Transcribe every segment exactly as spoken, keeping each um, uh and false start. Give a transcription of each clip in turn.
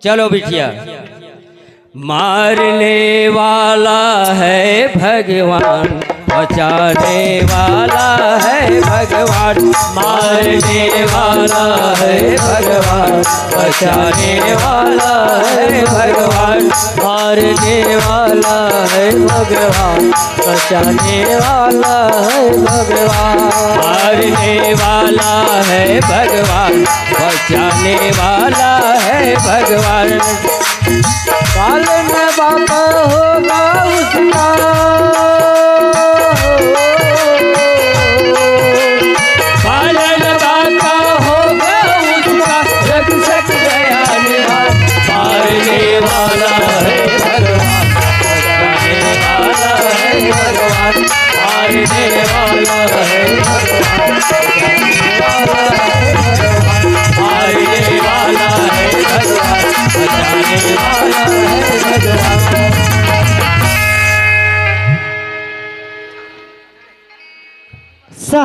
चलो बिटिया। मारने वाला है भगवान, बचाने वाला है भगवान। मारने वाला है भगवान, बचाने वाला है भगवान। मारने वाला है भगवान, बचाने वाला है भगवान। मारने वाला है भगवान, बचाने वाला है भगवान। पालन बाबा होगा उसका, पालन बाबा होगा उसका, रक्षक दयाल। मारने वाला है भगवान, बचाने वाला है भगवान। मारने वाला है भगवान, बचाने वाला है भगवान। मारने वाला है भगवान, बचाने वाला है भगवान। सा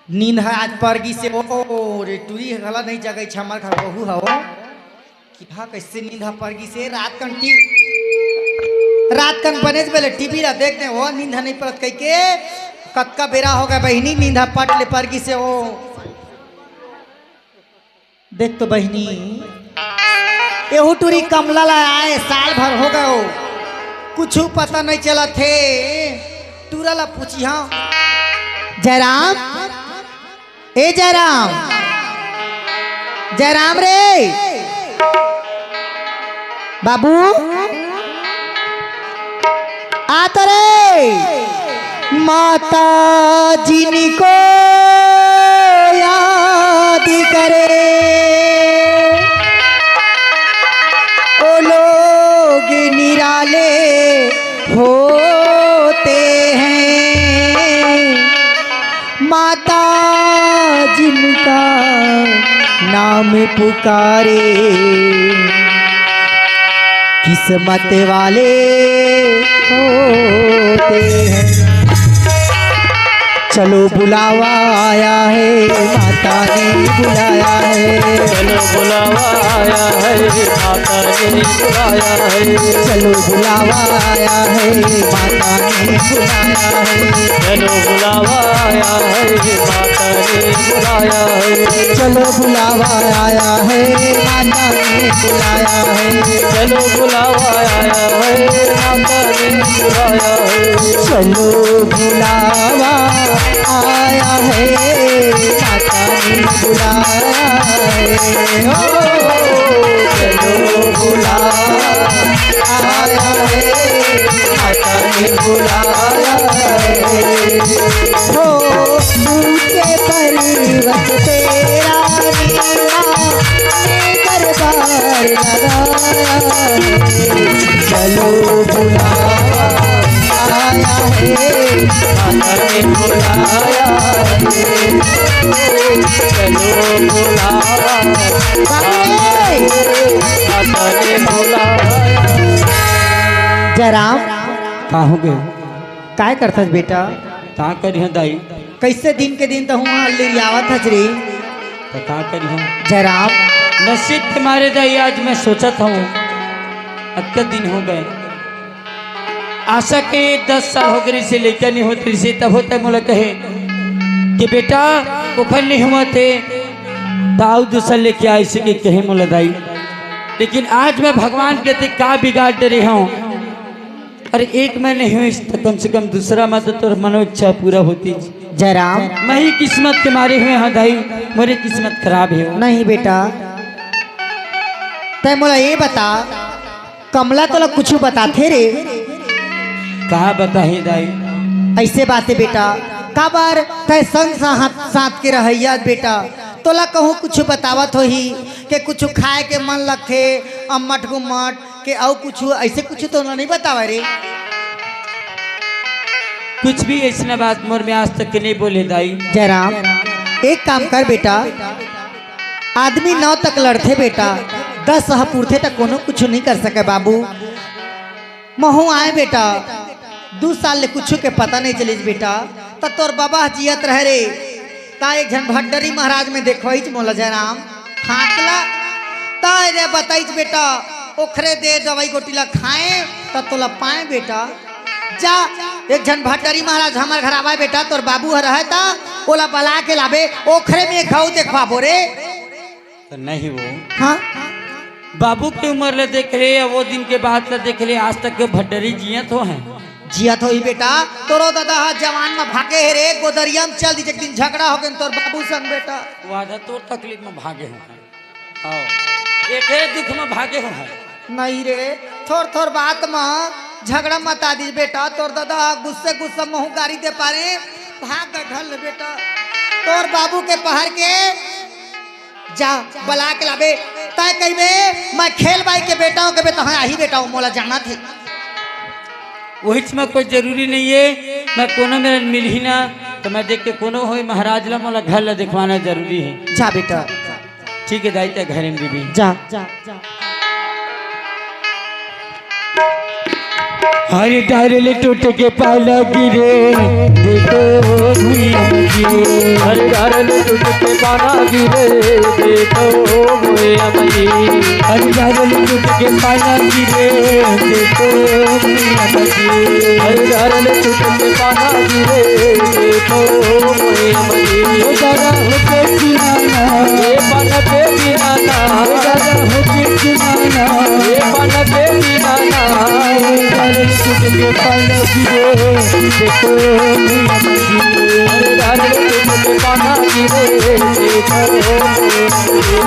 नींद ह आज परगी से, ओ रे टूरी घला नहीं जगई छ, हमर घर बहू हव। कि हा कैसे नींद ह परगी से, रात कन टी-, रात कन बनेच बेले टीवी ला देख दे, ओ नींद ह नहीं परत कहिके। कतका बेरा हो गए बहिनी, नींद ह पट ले परगी से ओ। देख तो बहिनी, एहू टूरी कमला ला आए साल भर हो गयो, कुछु पता नहीं चलत हे। टूरा ला पूछी हाँ, जयराम, ए जयराम, जयराम रे बाबू, आ तो रे। माता जिनको याद करे, वो लोग निराले होते हैं। माता जिनका नाम पुकारे, किस्मत वाले होते हैं। चलो बुलावा आया है, माता ने बुलाया है। चलो बुलावा आया है, माता ने बुलाया है। चलो बुलावा आया है, माता ने बुलाया है। चलो बुलावा आया है, माता ने बुलाया है। चलो बुलावा आया है, माता ने बुलाया है। चलो बुलावा आया है, माता ने बुलाया है। चलो बुलावा आया है, माता ने बुलाया है। ओ, चलो बुलावा आया है, माता ने बुलाया है। ओ, ऊंचे पर्वत पे रानी माँ ने दरबार लगाया है। चलो बुलावा आया है, माता ने बुलाया है। चलो बुलावा आया है, माता ने बुलाया है। जयराम, का हो गए? काय करथस बेटा? का करिहं दाई? कैसे दिन के दिन तहूँ लिरियावत हस रे? त का करिहं? जयराम। नसीब के मारे दाई आज मैं सोचत हूँ, अतका दिन हो गए। आशा के दस साल हो गए से लइका नहीं होत रिसे, तब होता मोला कहे कि बेटा ओखर नहीं हुआ थे, त आऊ दूसर लेके आए से के कहे मोला दाई। लेकिन आज मैं भगवान के ते का बिगाड़ डरे हूँ, अरे एक मैं नहीं हुई त कम से कम दूसरा में तो तोर मनोइच्छा पूरा होती। जयराम। मैं ही किस्मत के मारे हुए हाँ दाई, मोरे किस्मत खराब है। नहीं बेटा, तै मोला ये बता, कमला तोला कुछ बताथे रे? का बताही दाई? ऐसे बात है बेटा, काबर तै संग साथ, साथ के रहैया बेटा, तोला कहूँ कुछ बतावत होही के कुछ खाए के मन लगथे, अम्मट गुम्मट के अउ कुछ ऐसे कुछ तो नहीं बतावा रे। कुछ भी ऐसना बात मोर में आज तक के नहीं बोले दाई। जयराम, एक काम कर बेटा, आदमी नौ तक लड़थे बेटा, दस ह पुरथे त कोनो कुछ नहीं कर सके बाबू। महू आए बेटा, दू साल ले कुछ के पता नहीं चलिस बेटा, त तोर बाबा जियत रहे रे, ता एक झन भड्डरी महाराज में देखवाइच मोला जयराम, हाथ ला, त काय रे बताइच बेटा, ओखरे दे दवाई गोटी ला खाए त तोला पाए बेटा। जा, एक झन भट्टरी महाराज हमर घर आवाए बेटा, तोर बाबू हर है त ओला बला के लाबे, ओखरे में घाव देखवाबो रे। त नहीं वो। हाँ? बाबू के उमर ला देख ले या वो दिन के बात ला देख ले, आज तक के भट्टरी जियत हो है। जियत होही बेटा, तोरो ददा ह जवान म भागे हे रे, गोदरिया म चल दिस, एक दिन झगड़ा होगे तोर बाबू संग बेटा। वो आधा तोर तकलीफ म भागे हो है। हाँ। एके दुख म भागे हो है। नहीं रे, थोर थोर बात म झगड़ा मता दिस बेटा, तोर ददा ह गुस्से गुस्से महू गारी दे पारे, भाग गे घर ले बेटा। तोर बाबू के पहर के जा, बला के लाबे। तय कहिबे, मैं खेल बाई के बेटा हूँ, कहिबे, तहाँ आही बेटा हूँ, मोला जाना थे। वही में कोई जरूरी नहीं है, मैं कोनो मेरा मिलही ना, त मैं देख के कोनो होई महाराज ला, मोला घर ला देखवाना जरूरी है। जा बेटा। ठीक है दाई, ते घरे में बीबी। जा। हर डाल टूट के पाला गिरे, देखो भुइयां गिरे। हर डाल टूट के पाला गिरे, देखो भुइयां गिरे। हर डाल टूट के पाला गिरे, देखो भुइयां गिरे। हर डाल टूट के पाला गिरे, देखो भुइयां गिरे। ओ दादा हो के सुनाना, ए पाला के सुनाना। ओ दादा हो के सुनाना, ए पाला के सुनाना। अरे डाल टूट के पाला गिरे, देखो भुइयां गिरे। अरे डाल टूट के पाला गिरे, देखो भुइयां गिरे।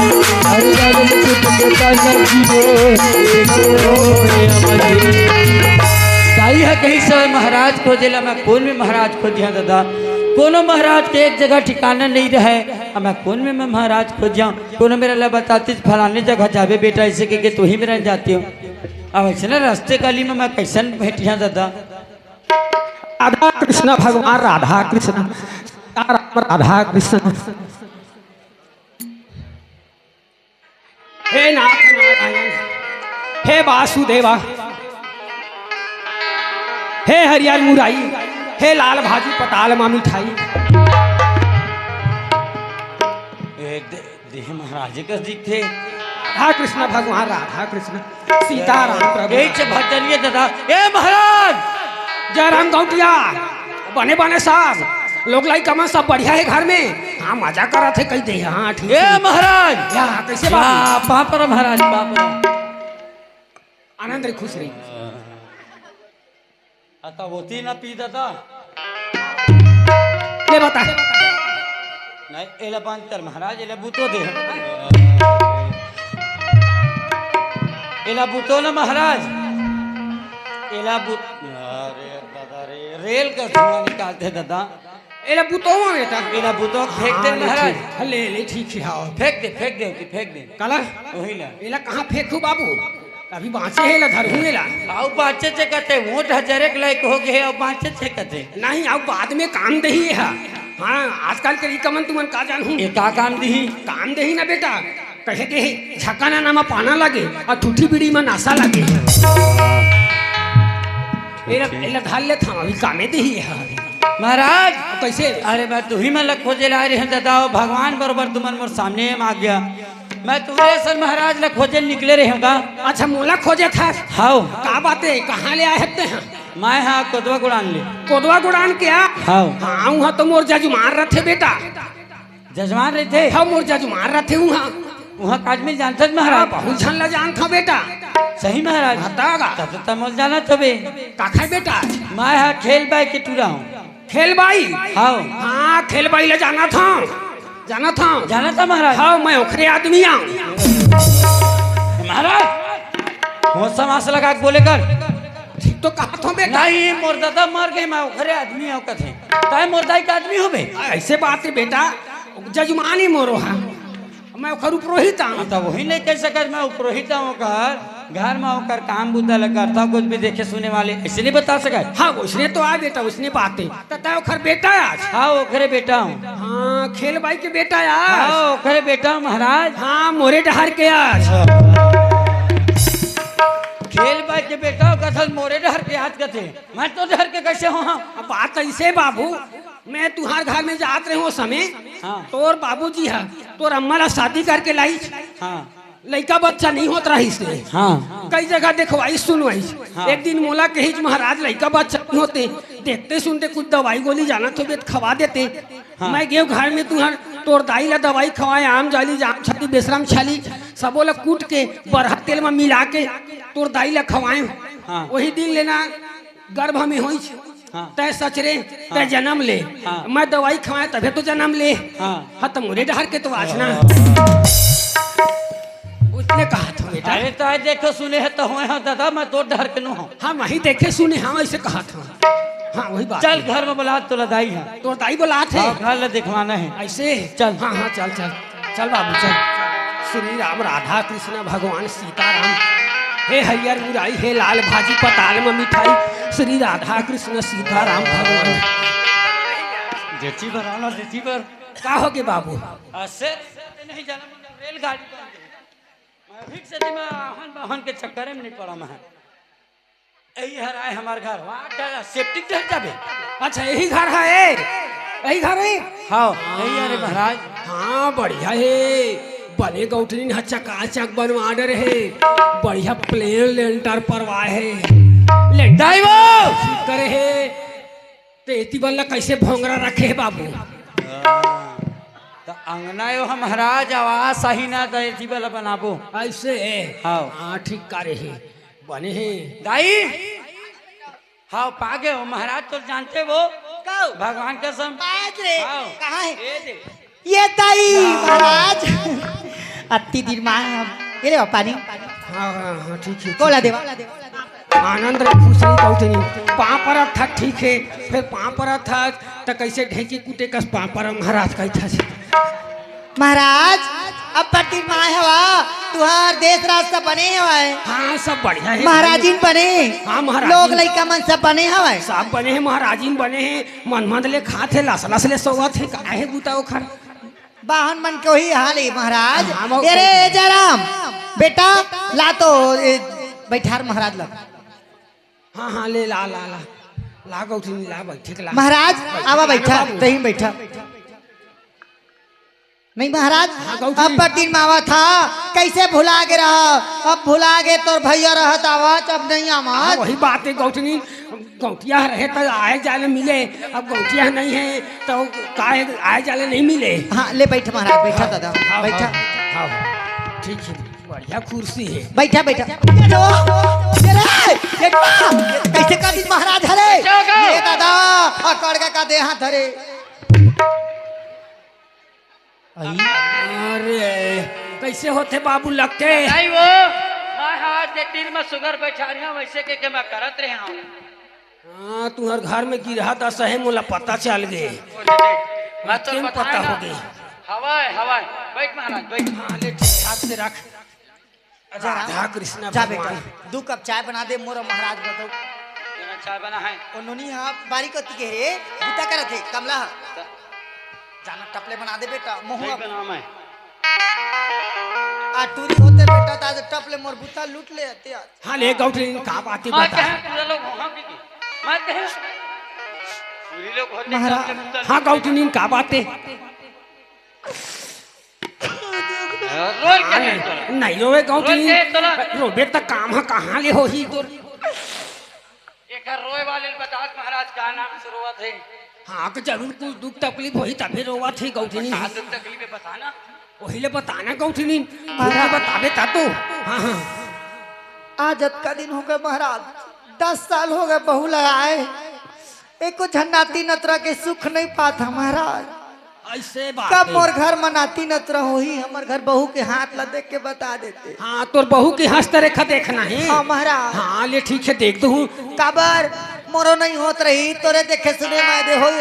अरे डाल टूट के पाला गिरे, देखो भुइयां गिरे। दाई ह कहिस हे महाराज खोजे ला, मैं कोन में महाराज खोजिहां ददा? कोनो महाराज के एक जगह ठिकाना नहीं रहे, अब मैं कोन में मैं महाराज खोजिहां? कोनो मेरा ला बतातिस फलाने जगह जाबे बेटा, ऐसे कहिके तो ही मेरा जाते हो। अब ऐसे ना रास्ते गली में मैं कैसन भेटिहां ददा? राधा कृष्ण भगवान, राधा कृष्ण, राम राधा कृष्ण। हे नाथ नारायण, हे वासुदेवा, हे हरियर मुरई, हे लाल भाजी पताल मा मिठाई। ए, दे, देह महाराज कस दिखथे। राधा कृष्ण भगवान, राधा कृष्ण, सीताराम प्रभु। ए, च भजनिया दादा। ए महाराज! जय राम गौटिया, बने बने साहब, लोग लाई कमन सब बढ़िया है घर में? हाँ, मजा करत है कही दे। हाँ, ठीक ए है। महाराज! या, कैसे बाबू? या, पापर महाराज, पापर। आनंद रही, खुश रही। अता होती ना पी दादा। ले बता। नहीं, एला बंद कर महाराज, एला बुतो दे। एला बुतो ना महाराज। एला बुत-, अरे दादा रे, रेल का धुआं निकालते दादा। एला बुतो हुआ बेटा। एला बुतो फेंक दे अरे महाराज। ठीक, ले, ले, ठीक है, हाँ। फेंक दे, फेंक दे, फेंक दे। काला? वही ला। एला कहाँ फेंकू बाबू? अभी बाँचे हे, एला धरहूँ एला। अउ बाँचे चे कथे, वोट ह जरे के लायक हो गे हे, अउ बाँचे चे कथे। नहीं, अउ बाद में काम देही ये हा। हाँ, आजकल के लइका मन तुमन का जानहू। ये का काम दिही? काम देही ना बेटा, कहे के हे, झकाना नाना मा पाना लागे, अउ ठूठी बीड़ी मा नासा लागे। एला, एला धर लेथँव, अभी कामे देही ये हा। महाराज! अब कैसे? अरे, मैं तुही मन ला खोजे ला आए रहेंव दादा, भगवान बरोबर तुमन मोर सामने म आ गया। मैं तुमरे असन महाराज ला खोजे निकले रहेंव गा। अच्छा, मोला खोजे था? हव। का बात हे, कहाँ ले आए हस तेहा? मैं हा कोदवा गुड़ान ले। कोदवा गुड़ान के? हव। हाँ, उहाँ तो मोर जजमान रथे बेटा। जजमान रथे? हव, मोर जजमान रथे उहाँ। उहाँ के आदमी जानथस महाराज? हाँ, बहुत झन ला जानथँव बेटा। सही महाराज? बता गा। तब तो तैं मोला जानत हबे। का खाए बेटा? मैं हा खेल बाई के टूरा हँव। खेल बाई? हव। हाँ, खेल बाई ला जानथँव। जानथँव। जानथस महाराज? हव, मैं ओखरे आदमी आँव। महाराज, होश समास लगा के बोले कर। ठीक तो कहत हँव बेटा। नहीं, मोर ददा मर गे, मैं ओखरे आदमी आँव कथे। तैं मोर दाई के आदमी होबे? अइसे बात हे बेटा, जजमान ही मोरो हा। मैं ओखर उपरोहित आँव। हाँ, त वही नहीं कह सकत, मैं उपरोहित आँव ओखर। घर मा ओखर काम बुता ल करथँव, कुछ भी देखे सुने वाले, अइसे नहीं बता सकत। हाँ, वइसने तो आय बेटा, वइसने बात हे। त तैं ओखर बेटा आस? हाँ, ओखरे बेटा हँव। हाँ, खेल बाई के बेटा आस? हाँ, ओखरे बेटा हँव महाराज। हाँ, मोरे डहर के आस। खेल बाई के बेटा हँव कथस, मोरे डहर के आस कथे। मैं तोर डहर के कइसे होहँव? अब बात अइसे बाबू, मैं तुँहर घर में जात रहेंव ओ समे, हाँ। तोर बाबूजी हा तोर अम्मा ला शादी करके लाइस। हाँ। लइका बच्चा नहीं होत रहिस हे। हाँ। कई जगह देखवाइस सुनवाइस। हाँ। एक दिन मोला कहिस, "महाराज, लइका बच्चा नहीं होते, देखते सुनते कुछ दवाई गोली जानत होबे त खवा देते।" हाँ। मैं गेंव घर में तुंहर, तोर दाई ला दवाई खवाए, आम जाली, जाम छाली, बेसरम छाली, सबो ला कूट के बरहा तेल में मिला के तोर दाई ला खवाए। हाँ। वही दिन ले ना गर्भ में होइस। हाँ। तैं सचरे, तैं हाँ। जन्म ले। हाँ। मैं दवाई खवाए तभे तो जन्म ले। हाँ। हाँ, त मोरे डहर के तो वासना। उसने कहा था बेटा। अरे, तैं देखे सुने हे त होय हंव दादा, मैं तोर डहर के नो हंव। हाँ, वही देखे सुने हंव, ऐसे कहा था। हाँ, वही बात चल, है। घर में बुला, तोला दाई हे। तोर दाई बुलात हे। हाँ, घर ला देखवाना हे। ऐसे? चल। हाँ, हाँ, चल, चल। चल बाबू, चल। श्री राम, राधा कृष्ण, भगवान सीताराम। हे हरियर मुरई, हे लाल भाजी, पताल में मिठाई। श्री राधा कृष्ण सीताराम भगवान। देती बर आना, देती बर। का होगे बाबू? असे नहीं जाना, मगर रेलगाड़ी बन गई। मैं अभी से मैं आह्वान बाह्वान के चक्कर में नहीं पड़ा मैं। यही हर आय हमर घर, वहाँ का सेप्टिक टैंक जाबे। अच्छा, यही घर हे, यही घर हे। हाँ, यही हरे महाराज। हाँ, बढ़िया हे। बने गौठनिन ह चकाचक बनवा डरे हे। बढ़िया प्लेन लेंटर परवाए हे। लेंटर ड्राइवर! ठीक करे हे। ते एती बर ला कैसे भोंगरा रखे हे बाबू? हाँ, त अंगना यो ह महाराज, आवाज सही ना, त एती बर ला बनाबो। ऐसे हे? हाँ। हाँ, ठीक करे हे। बने हे। दाई, हाँ, पागे हो महाराज, तो जानते वो? कहो। भगवान कसम। पायत रे। हाँ। कहाँ हे? ये दे। ये दाई हाँ। महाराज। अति दिन मा। ये ले पानी। हाँ, हाँ, हाँ, ठीक हे, ठीक कोला हे। देवा। आनंद रहे, खुश रहे, कहते नहीं। पाँव परत था, ठीक हे, फिर पाँव परत था, त कैसे ढेंकी कूटे कस पाँव परत महाराज कहत हस। महाराज, अब परती माय हवा, तुहार देश राज सब बने हवय। हाँ, सब बढ़िया हे। महाराजिन बने, हाँ, महाराजिन। लोग लइका मन सब बने हवय। सब बने हे, महाराजिन बने हे, मन मन ले खात हे, लस लस ले सोवत हे, का हे बूता ओखर? बाहन मन के वही हाल हे महाराज। हाँ, वो ए रे जयराम, बेटा ला तो, ए, बैठार महाराज ला। हाँ, हाँ, ले ला, ला, ला। ला गौठिन, ला, बैठे के ला। महाराज, बैठे आवा के ला बैठा, बाबू। तहीं बैठा। नहीं महाराज, हाँ, गौठिन। अब परती मावा था, कैसे भुला गे रहा? अब भुला गे तोर भैया रहत आवत, अब नहीं हाँ, आवत। वही बात हे गौठिन, गौठिया रहे त आए जाए ले मिले, अब गौठिया नहीं हे त का हे, आए जाए ले नहीं मिले। हाँ, ले बैठ महाराज, बैठा हाँ, दादा, हाँ, बैठा। हाँ, हाँ, ठीक हे। बढ़िया कुर्सी हे। बैठा, बैठा। ये लो, ये रे, ये लो, कैसे का दिन महाराज हरे? कैसे हो गए? ये दादा, अकड़ के का दे हाथ धरे। आई। अरे, कैसे होथे बाबू लग के? नहीं वो, मैं आज जे तीर में सुगर बैठा रहे हंव, वैसे के, के मैं करत रहे हंव। हाँ, तुहर घर में गिरहा दस हे, मोला पता चल गे। ओ दे, दे। मैं तो केम बताए पता ना। हो गे। हवय, हवय। बैठ महाराज, बैठ। हाँ, ले ठीक ठाक से रख। अच्छा, राधा कृष्ण जा भगवान। बेटा, दू कप चाय बना दे, मोर महाराज बताओ। यहाँ चाय बना है। ओ नोनी, हाँ, बारी कती के हे, बूता करत हे, कमला। त- जाना टपले बना दे बेटा, मोहू नहीं अब- बना मैं। आ टूरी होते बेटा, त आज टपले मोर बूता लूट ले आते आज। हाँ, ले गौठिन, का बात हे मार बता। कहे पूरा लोग हो, हाँ, की, की? मार कहे? पूरी लोग होते महाराज। टपले बूता हाँ, लूट ले। गौठिन, का बात हे? रोल के हे तोला? नहीं रोवे गौठिन। रोल के हे तोला? रोबे त काम ह कहाँ ले होही तोर? एकर रोए वाले ल बतात महाराज का नाम से रोवत हे। हाँ, के जरूर कुछ दुख तकलीफ होही तभे रोवत हे गौठिन। का दुख तकलीफ हे बता ना। वही ले बता ना गौठिन। महाराज। वही बताबे ता तो। हाँ, हाँ। आज अतका दिन हो गए महाराज, दस साल हो गए बहू लगाए। एको झन नाती नतरा के सुख नहीं पात हंव महाराज। ऐसे बात कब हे। मोर घर म नाती नतरा होही, हमर घर बहू के हाथ ला देख के बता देते। हाँ, तोर बहू के हंस तरे खा देखना हे। हाँ, महाराज। हाँ, ले ठीक हे, देख दूहूँ। काबर? मोरो नहीं होत रही, तोरे देखे सुने मैं दे होई,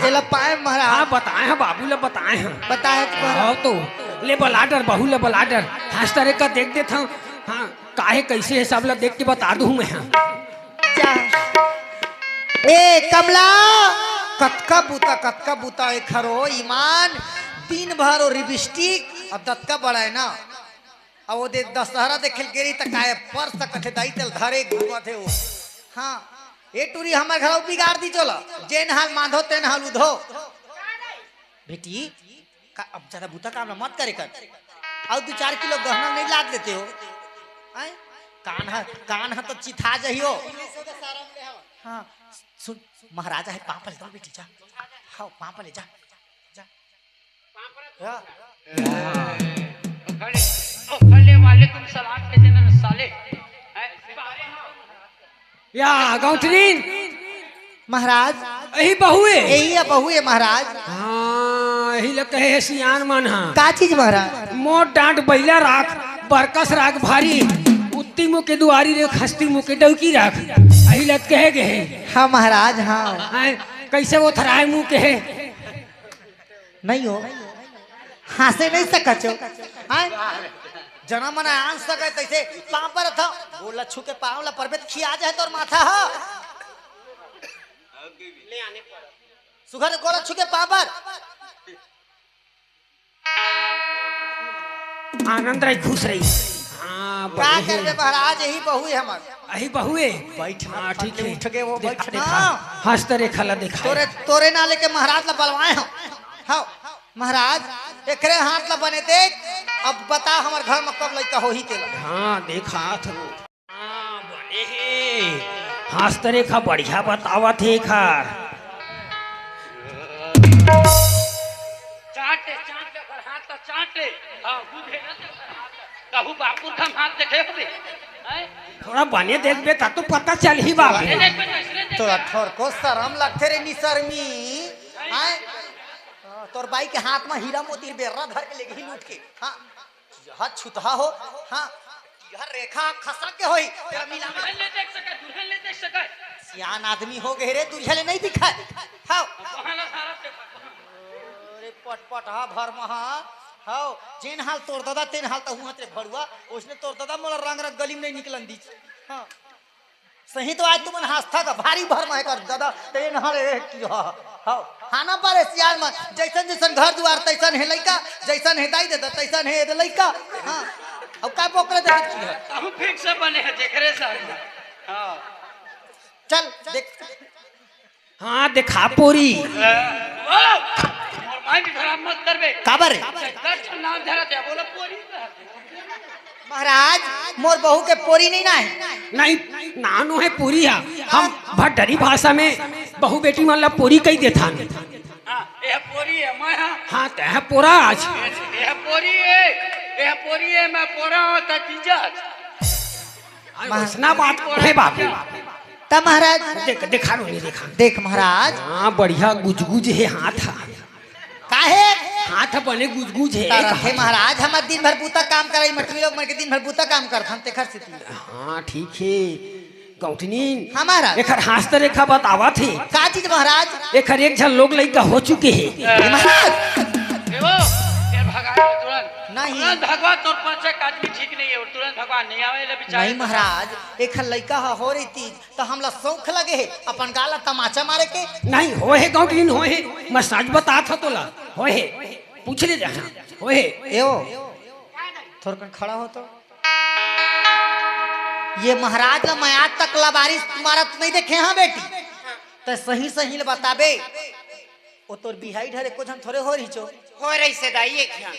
जेला पाए महाराज। हाँ, बताए हंव, बाबू ला बताए हंव। बताए तो महाराज। हाँ, तो ले बला डर, बहू ला बला डर। हंस तरे खा देख देत हंव। हाँ, काहे कैसे हे सब ला देख के बता दूहूँ मैं, हाँ। जा। ए कमला, कतका बूता, कतका बूता ए खरो ईमान, दिन भर ओ लिपस्टिक, अब दतका बड़ा हे ना, अब ओ दे दशहरा देखे ल गेरी त काहे पर्स त कथे दाई तेल धरे घूमत हे ओ। हाँ, ए टूरी हमर घरो बिगाड़ दी चलो, जेन हाल मांधो तेन हाल उधो। बेटी, का, अब ज्यादा बूता काम ला मत करे कर। अउ दू चार किलो गहना नहीं लाद लेते हो? हैं? कान ह, कान ह तो चिथा जही हो। हाँ, सुन, महाराज आहे, पाँव पले जा बेटी, जा। हाँ, पाँव पले जा, जा। या। उखड़े, उखड़े वाले तुम सलाम के देना साले। हैं? या गौंठनीन। महाराज। एही बहू ए? एही ए बहू ए महाराज। हाँ, एही ल कहे हे सियान मन हा। का चीज महाराज? मोट डांट बइला राख, बरकस राख भारी, उत्ती मुँह के दुआरी रे, खस्ती मुँह के डौकी राख। एही ल कहे गे हे। हाँ महाराज, हाँ। हैं, कइसे ओथराए मुँह के हे? नहीं हो, हाँसे नहीं सकत हो। हैं? जना मन आन सके तइसे पाँव परत हँव। गोड़ ल छू के पाँव ल परबे त खिया जाए तोर माथा ह। सुघर गोड़ ल छू के पाँव पर। आनंद रही, खुश रही। हाँ, का बढ़िया। करबे महाराज, एही बहू ए हमर। एही बहू ए? बैठ, हाँ, फट ठीक ले हे। उठ गे वो, देखा, बैठ देखा। ना। हस्तरेखा ला देखा। तोरे, तोरे ना लेके महाराज ला बलवाए हँव। हाँ, महाराज, एकरे हाथ ला बने देख, अब बता हमर घर म कब लइका होही तेला। हाँ, देखा था। हाँ, बने हे। हस्तरेखा बढ़िया बतावत हे एखर। चाटे, चाटे, ओकर हाथ ला चाटे। हाँ, बुझे ना तो ओकर हाथ ला। कहूँ बापू का हाथ देखे होबे। हैं? थोड़ा बने देखबे, त तो पता चलही बाबू। बने देखबे, तो ऐसने देखबे। तोरा थोरको सरम लगथे रे निसरमी। हैं? हाँ, तोर बाई के हाथ म हीरा मोती बेर्रा धर के लेगही लूट के। हाँ। यह छुतहा हो, हाँ, यह रेखा खसक के होई, तेरा मिला। दुल्हन ले देख सका, दुल्हन ले देख सका। सियान आदमी हो गए रे, दुल्हन ले नहीं दिखाए। हाँ। बहाना सारा देखा। अरे पटपट हा भर महा, हाँ, जेन हाल तोर दादा तेन हाल तहु हत रे भड़ुआ, ओसने तोर दादा मोला रंग रंग गली में नहीं निकलन दीच। हाँ। सही तो आज तुमन हँसथा का भारी भर महे कर दादा, ते नहर ए की ह। हव, हाना पारे सियान मन, जइसन जइसन घर दुआर तइसन हे लइका, जइसन हे दाई ददा तइसन हे एदे लइका। हाँ, अब का बोकरे दे की ह। कहूँ फिक्स बने हे, जेकरे सर में। हाँ। चल, देख। हाँ, देखा पोरी। ए, बोलो। मोर माइंड खराब मत करबे। काबर रे? दस ठन नाम धरा दे, बोलो पोरी। महाराज, मोर बहू के पोरी नहीं ना हे। नहीं, नानो हे पोरी हा। हम भड्डरी भाषा में बहू बेटी मन ला पोरी कहि देथन। हाँ, यह पोरी हे, मैं हाँ। हाँ, तैं पोरा आज। यह पोरी हे, यह पोरी हे, मैं पोरा हूँ, त जीजा। अरे, महा- वइसना बात हे बाबू। त महाराज। देख, देखा रो, नहीं देखा। देख महाराज। हाँ, बढ़िया गुजगुज हे हाथ हा। काहे? हाथ बने गुजगुज हे। तरथे महाराज, हमर दिन भर बूता काम करई, मटवी लोग मन के दिन भर बूता काम करथन, तेखर सेती। हाँ, ठीक हे। गौंठनीन। हाँ महाराज। एखर हस्तरेखा बतावत हे। का चीज महाराज? एखर एक झन लोग लइका हो चुके हे। ए महाराज। ए वो, ए भगवान तुरंत। नहीं। तुरंत भगवान तोर पाछे एक आदमी ठीक नहीं हे, और तुरंत भगवान नहीं आवे, ले बेचारे नहीं महाराज, एखर लइका ह हो रही तीज, त हमला शौक लगे हे अपन गाल ला तमाचा मारे के। नहीं, होए हे गौंठनीन, होए हे। मैं सच बतात हँव तोला, होए हे। पूछ ले जा, होए हे। ए ओ, थोरकन खड़ा हो तो। ये महाराज ला मैं आज तक लबारी मारत नहीं देखे हँव बेटी। तैं सही सही ल बताबे, ओ तोर बिहाई डहर एको झन थोरे हो रहिच ओ। हो रहिस हे दाई, एक झन।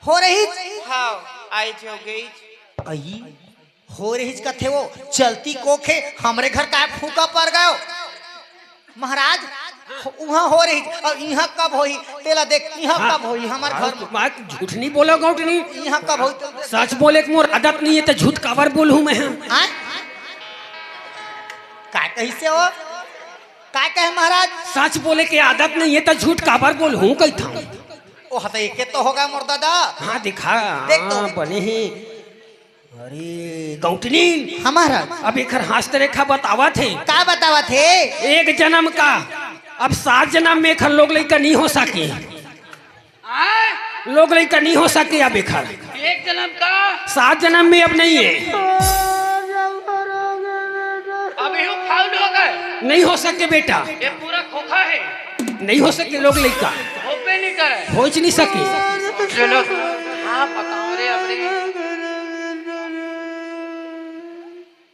हो रहिच? हाँ, आइच हो गइच। अई, हो रहिच कथे वो, चलती कोखे, हमरे घर काय फूका पर गयो। महाराज, उहाँ हो रहिच, अउ इहाँ कब होही? तेला देख, इहाँ हाँ। कब होही? हमर घर म। बात झूठ नहीं बोला गौंठनीन। इहाँ कब होही? तेला देख। सच बोले के मोर आदत नहीं हे, त झूठ काबर बोलहूँ मैं? हाँ? काय कहिसे हो? काय कहे महाराज? सच बोले के आदत नहीं हे, त झूठ काबर बोलहूँ कहिथँव। ओ, ह त एके तो होगे मोर दादा। हाँ, देखा, देख तो। हाँ, बने हे। अरे, गौंठनीन। हाँ, महाराज। अब एखर हस्तरेखा बतावत हे। का बतावत हे? एक जनम का, अब सात जनम में एखर लोग लइका नहीं हो सके। आय? लोग लइका नहीं हो सके अब एखर। एक जनम का? सात जनम में अब नहीं हे। अब यू फाउल हो गए। नहीं हो सके बेटा। ये पूरा खोखा हे। नहीं हो सके लोग लइका। होबे नहीं करे। होइच नहीं सके। चलो, हाँ, बताओ रे, अब रे।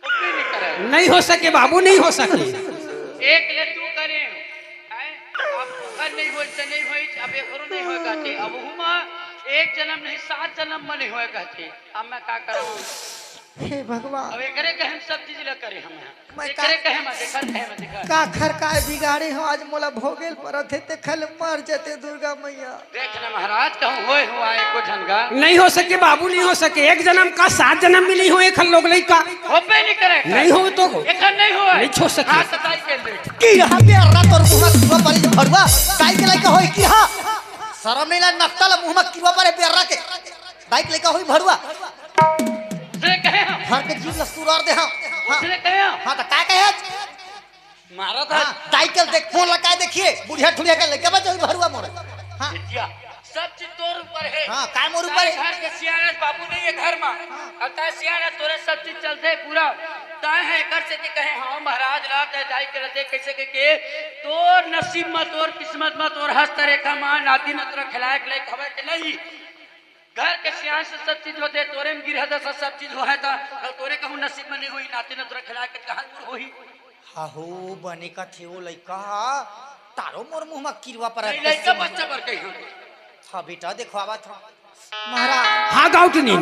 होबे नहीं करे। नहीं हो सके बाबू, नहीं हो सके। एक ले तू करे, हैं? अब ओकर नहीं होई, त नहीं होई, अब एकरो नहीं होई कहते। अब हुमा एक जन्म नहीं, सात जन्म म नहीं होय कहथे। अब मैं का करहूं? हे भगवान। अब एकरे कहे म सब चीज ल करे हम ह। मैं एकरे का कहे म, देखत कहे म, देखत। का खर काय बिगाड़े हो, आज मोला भोगेल परत हे, ते खल मर जते दुर्गा मैया। देख ना महाराज, कहूं होय हुआ एको झन गा। नहीं हो सके बाबू, नहीं हो सके। एक जन्म का सात जन्म मिली हो एक लोग लइका। होबे नहीं करे। नहीं हो तो एखन नहीं होय। नहीं हो सके। हां, सताई के ले। किरहा बेर्रा तोर मुंह म किरवा परे भरुआ, काय के लइका होय किरहा? शरम नहीं लाग, नकटा ल मुंह म किरवा परे बेर्रा के। दाई के लइका होही भरुआ। से कहे हम। हर के जीभ ल सुरार दे हम। हां। से कहे हम। हां, त का कहे? मारा था। हां, दाई के देख, फोन लगाए देखिए, बुढ़िया ठुढ़िया के लइका बच होही भरुआ मोर। हां। बिटिया, सब चीज तोर ऊपर हे। हां, काय मोर ऊपर हे? घर के सियान बाबू नहीं हे घर म। हां। अब तैं सियान, तोरे सब चीज चलथे पूरा। तैं हे एकर सेती कहे, हां महाराज, ला तैं दाई के ल देख कइसे के, के तोर नसीब म, तोर किस्मत म, तोर हस्तरेखा म नाती नतरा खिलाए के लइक हवय के नहीं? घर के सियान से सब चीज होथे, तोरे म गिरहा दसा सब चीज होहे त, अउ तोरे कहूं नसीब म नहीं होही, नाती नतरा खिलाए के कहां होही? हाहो, बने कथे ओ लइका, तारो मोर मुंह म किरवा परत नहीं, लइका बच्चा बर कही हो। हां बेटा, देखवावत हंव। महाराज। हां, गौटनी।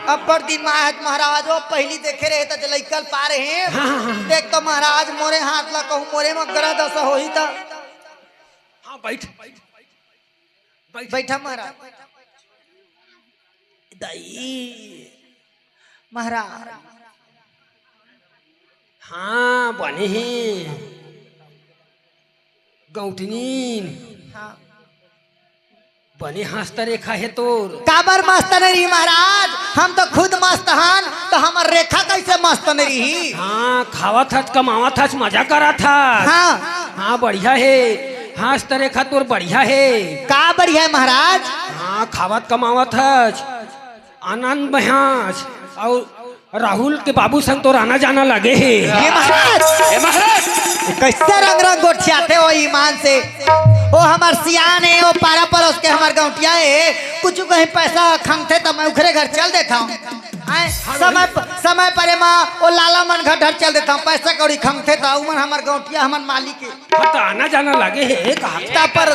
अब्बड़ दिन म आए हस महाराज, ओ पहिली देखे रहे त जे लइका ल पा रहे। हां, हां, हां। देख तो महाराज, मोरे हाथ ला कहूं मोरे म गिरहा दसा होही त। हां, बइठ। बइठ। बइठा महाराज। दाई। महाराज। हां, बने हे। गौटनी। हां। बने हस्तरेखा हे तोर। काबर मस्त नहीं रही महाराज? हम तो खुद मस्त हन, त हमर रेखा कइसे मस्त नहीं रही? हां, खावत हस, कमावत हस, मजा करत हस। हां। हां, बढ़िया हे। हस्तरेखा तोर बढ़िया हे। का बढ़िया हे महाराज? हां, खावत कमावत हस। आनंद में हस, अउ राहुल के बाबू संग तोर आना जाना लगे हे। ये महाराज, ए महाराज, कइसे रंग रंग गोठियाथे ओ ईमान से। ओ हमर सियान हे, ओ पारा परोस के हमर गौंटिया हे, कुछु कहीं पैसा खंगथे त मैं उखरे घर चल देथंव। आय, समय प-, समय परे म ओ लाला मन घर ढर चल देथंव, पैसा कौड़ी खंगथे त उमन हमर गौंटिया, हमर मालिक हे। हां, त आना जाना लगे हे, कहा। त पर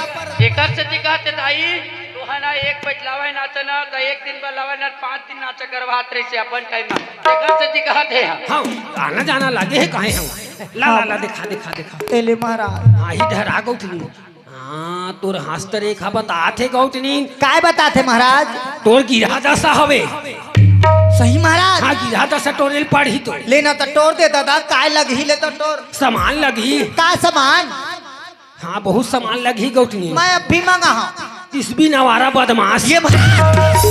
एकर सेती कहत हे दाई, तोहा ना एक पइत लावय नाचा ना, त एक दिन बर लावय ना, पांच दिन नाचा करवात रहिसे अपन टाइम म। एकर सेती कहत हे हम। हां, आना जाना लगे हे, कहे हम। ला, ला, ला, देखा, देखा, देखा। ए ले महाराज। हां, इधर आ गौटनी। हां, तोर हस्तरेखा बतात हे गौटनी। काय बतात हे महाराज? तोर गिरहा दसा हवे। सही महाराज? हां, गिरहा दसा टोरे ल पड़ही तो। ले ना त टोर दे दादा, काय लगही ले त टोर। सामान लगही। का सामान? हां, बहुत सामान लगही गौटनी। मैं अब भी मंगा हूं। किसबिन आवारा बदमाश। ये महाराज,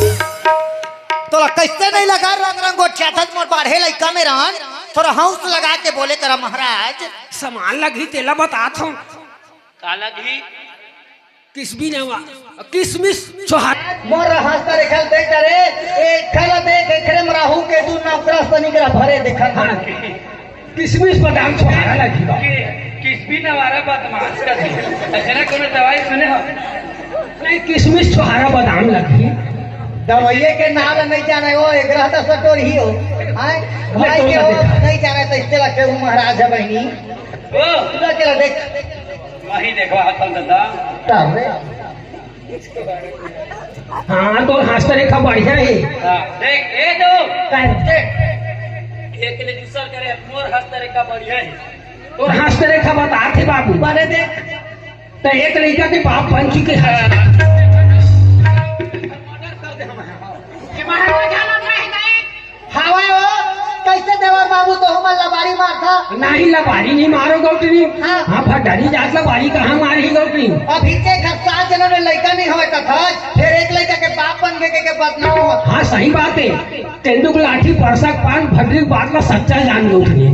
तोला कइसे नहीं लगा रंग रंग गोठियाथस मोर बाढ़े लइका में रहन। थोड़ा हौस लगा के बोले करा महाराज। सामान लगही तेला बतात हंव। का लगही? किसबिन आवा-, किसमिस छोहारा। मोर हस्तरेखा ल देख रे, एखर ल देख, एखरे म राहु केतु नवग्रह शनि ग्रह भरे देखत हन। किसमिस बादाम छोहारा लगही बा। कि-, किसबिन आवारा बदमाश कथे। अइसना कोनो दवाई सुने हो? नहीं, किसमिस छोहारा बादाम लगही। दवाइये के नाम नहीं जाने, ओ एग्रह दसा टोरही हो। आय, ले भाई तो के ना हो, देखा। नहीं जाने त इसे लगथे वो महाराज हे बहिनी। ओ। पूरा के देख। वही देखो, हाथ दादा। तब रे। हां, तोर हस्तरेखा बढ़िया हे। हां, देख, ए दो। काय? देख। एक ले दूसर करे, मोर हस्तरेखा बढ़िया हे। तोर हस्तरेखा बतात हे बाबू। बने देख। त एक लइका के बाप बन चुके हस। ये महाराज जाना नहीं, नहीं। हावय ओ, कइसे देवर बाबू तोहू मन लबारी मारथा? नहीं, लबारी नहीं मारो गौटनी। हां। हां, भड्डारी जात लबारी कहां मारही गौटनी? अभी के घर सात जनम ले लइका नहीं होय कथस, फेर एक लइका के बाप बन के, के, के बदनाम हो। हां, सही बात हे। तेंदू के लाठी परसा के पान, भड्डरी के बात ला सच्चा जान गौटनी।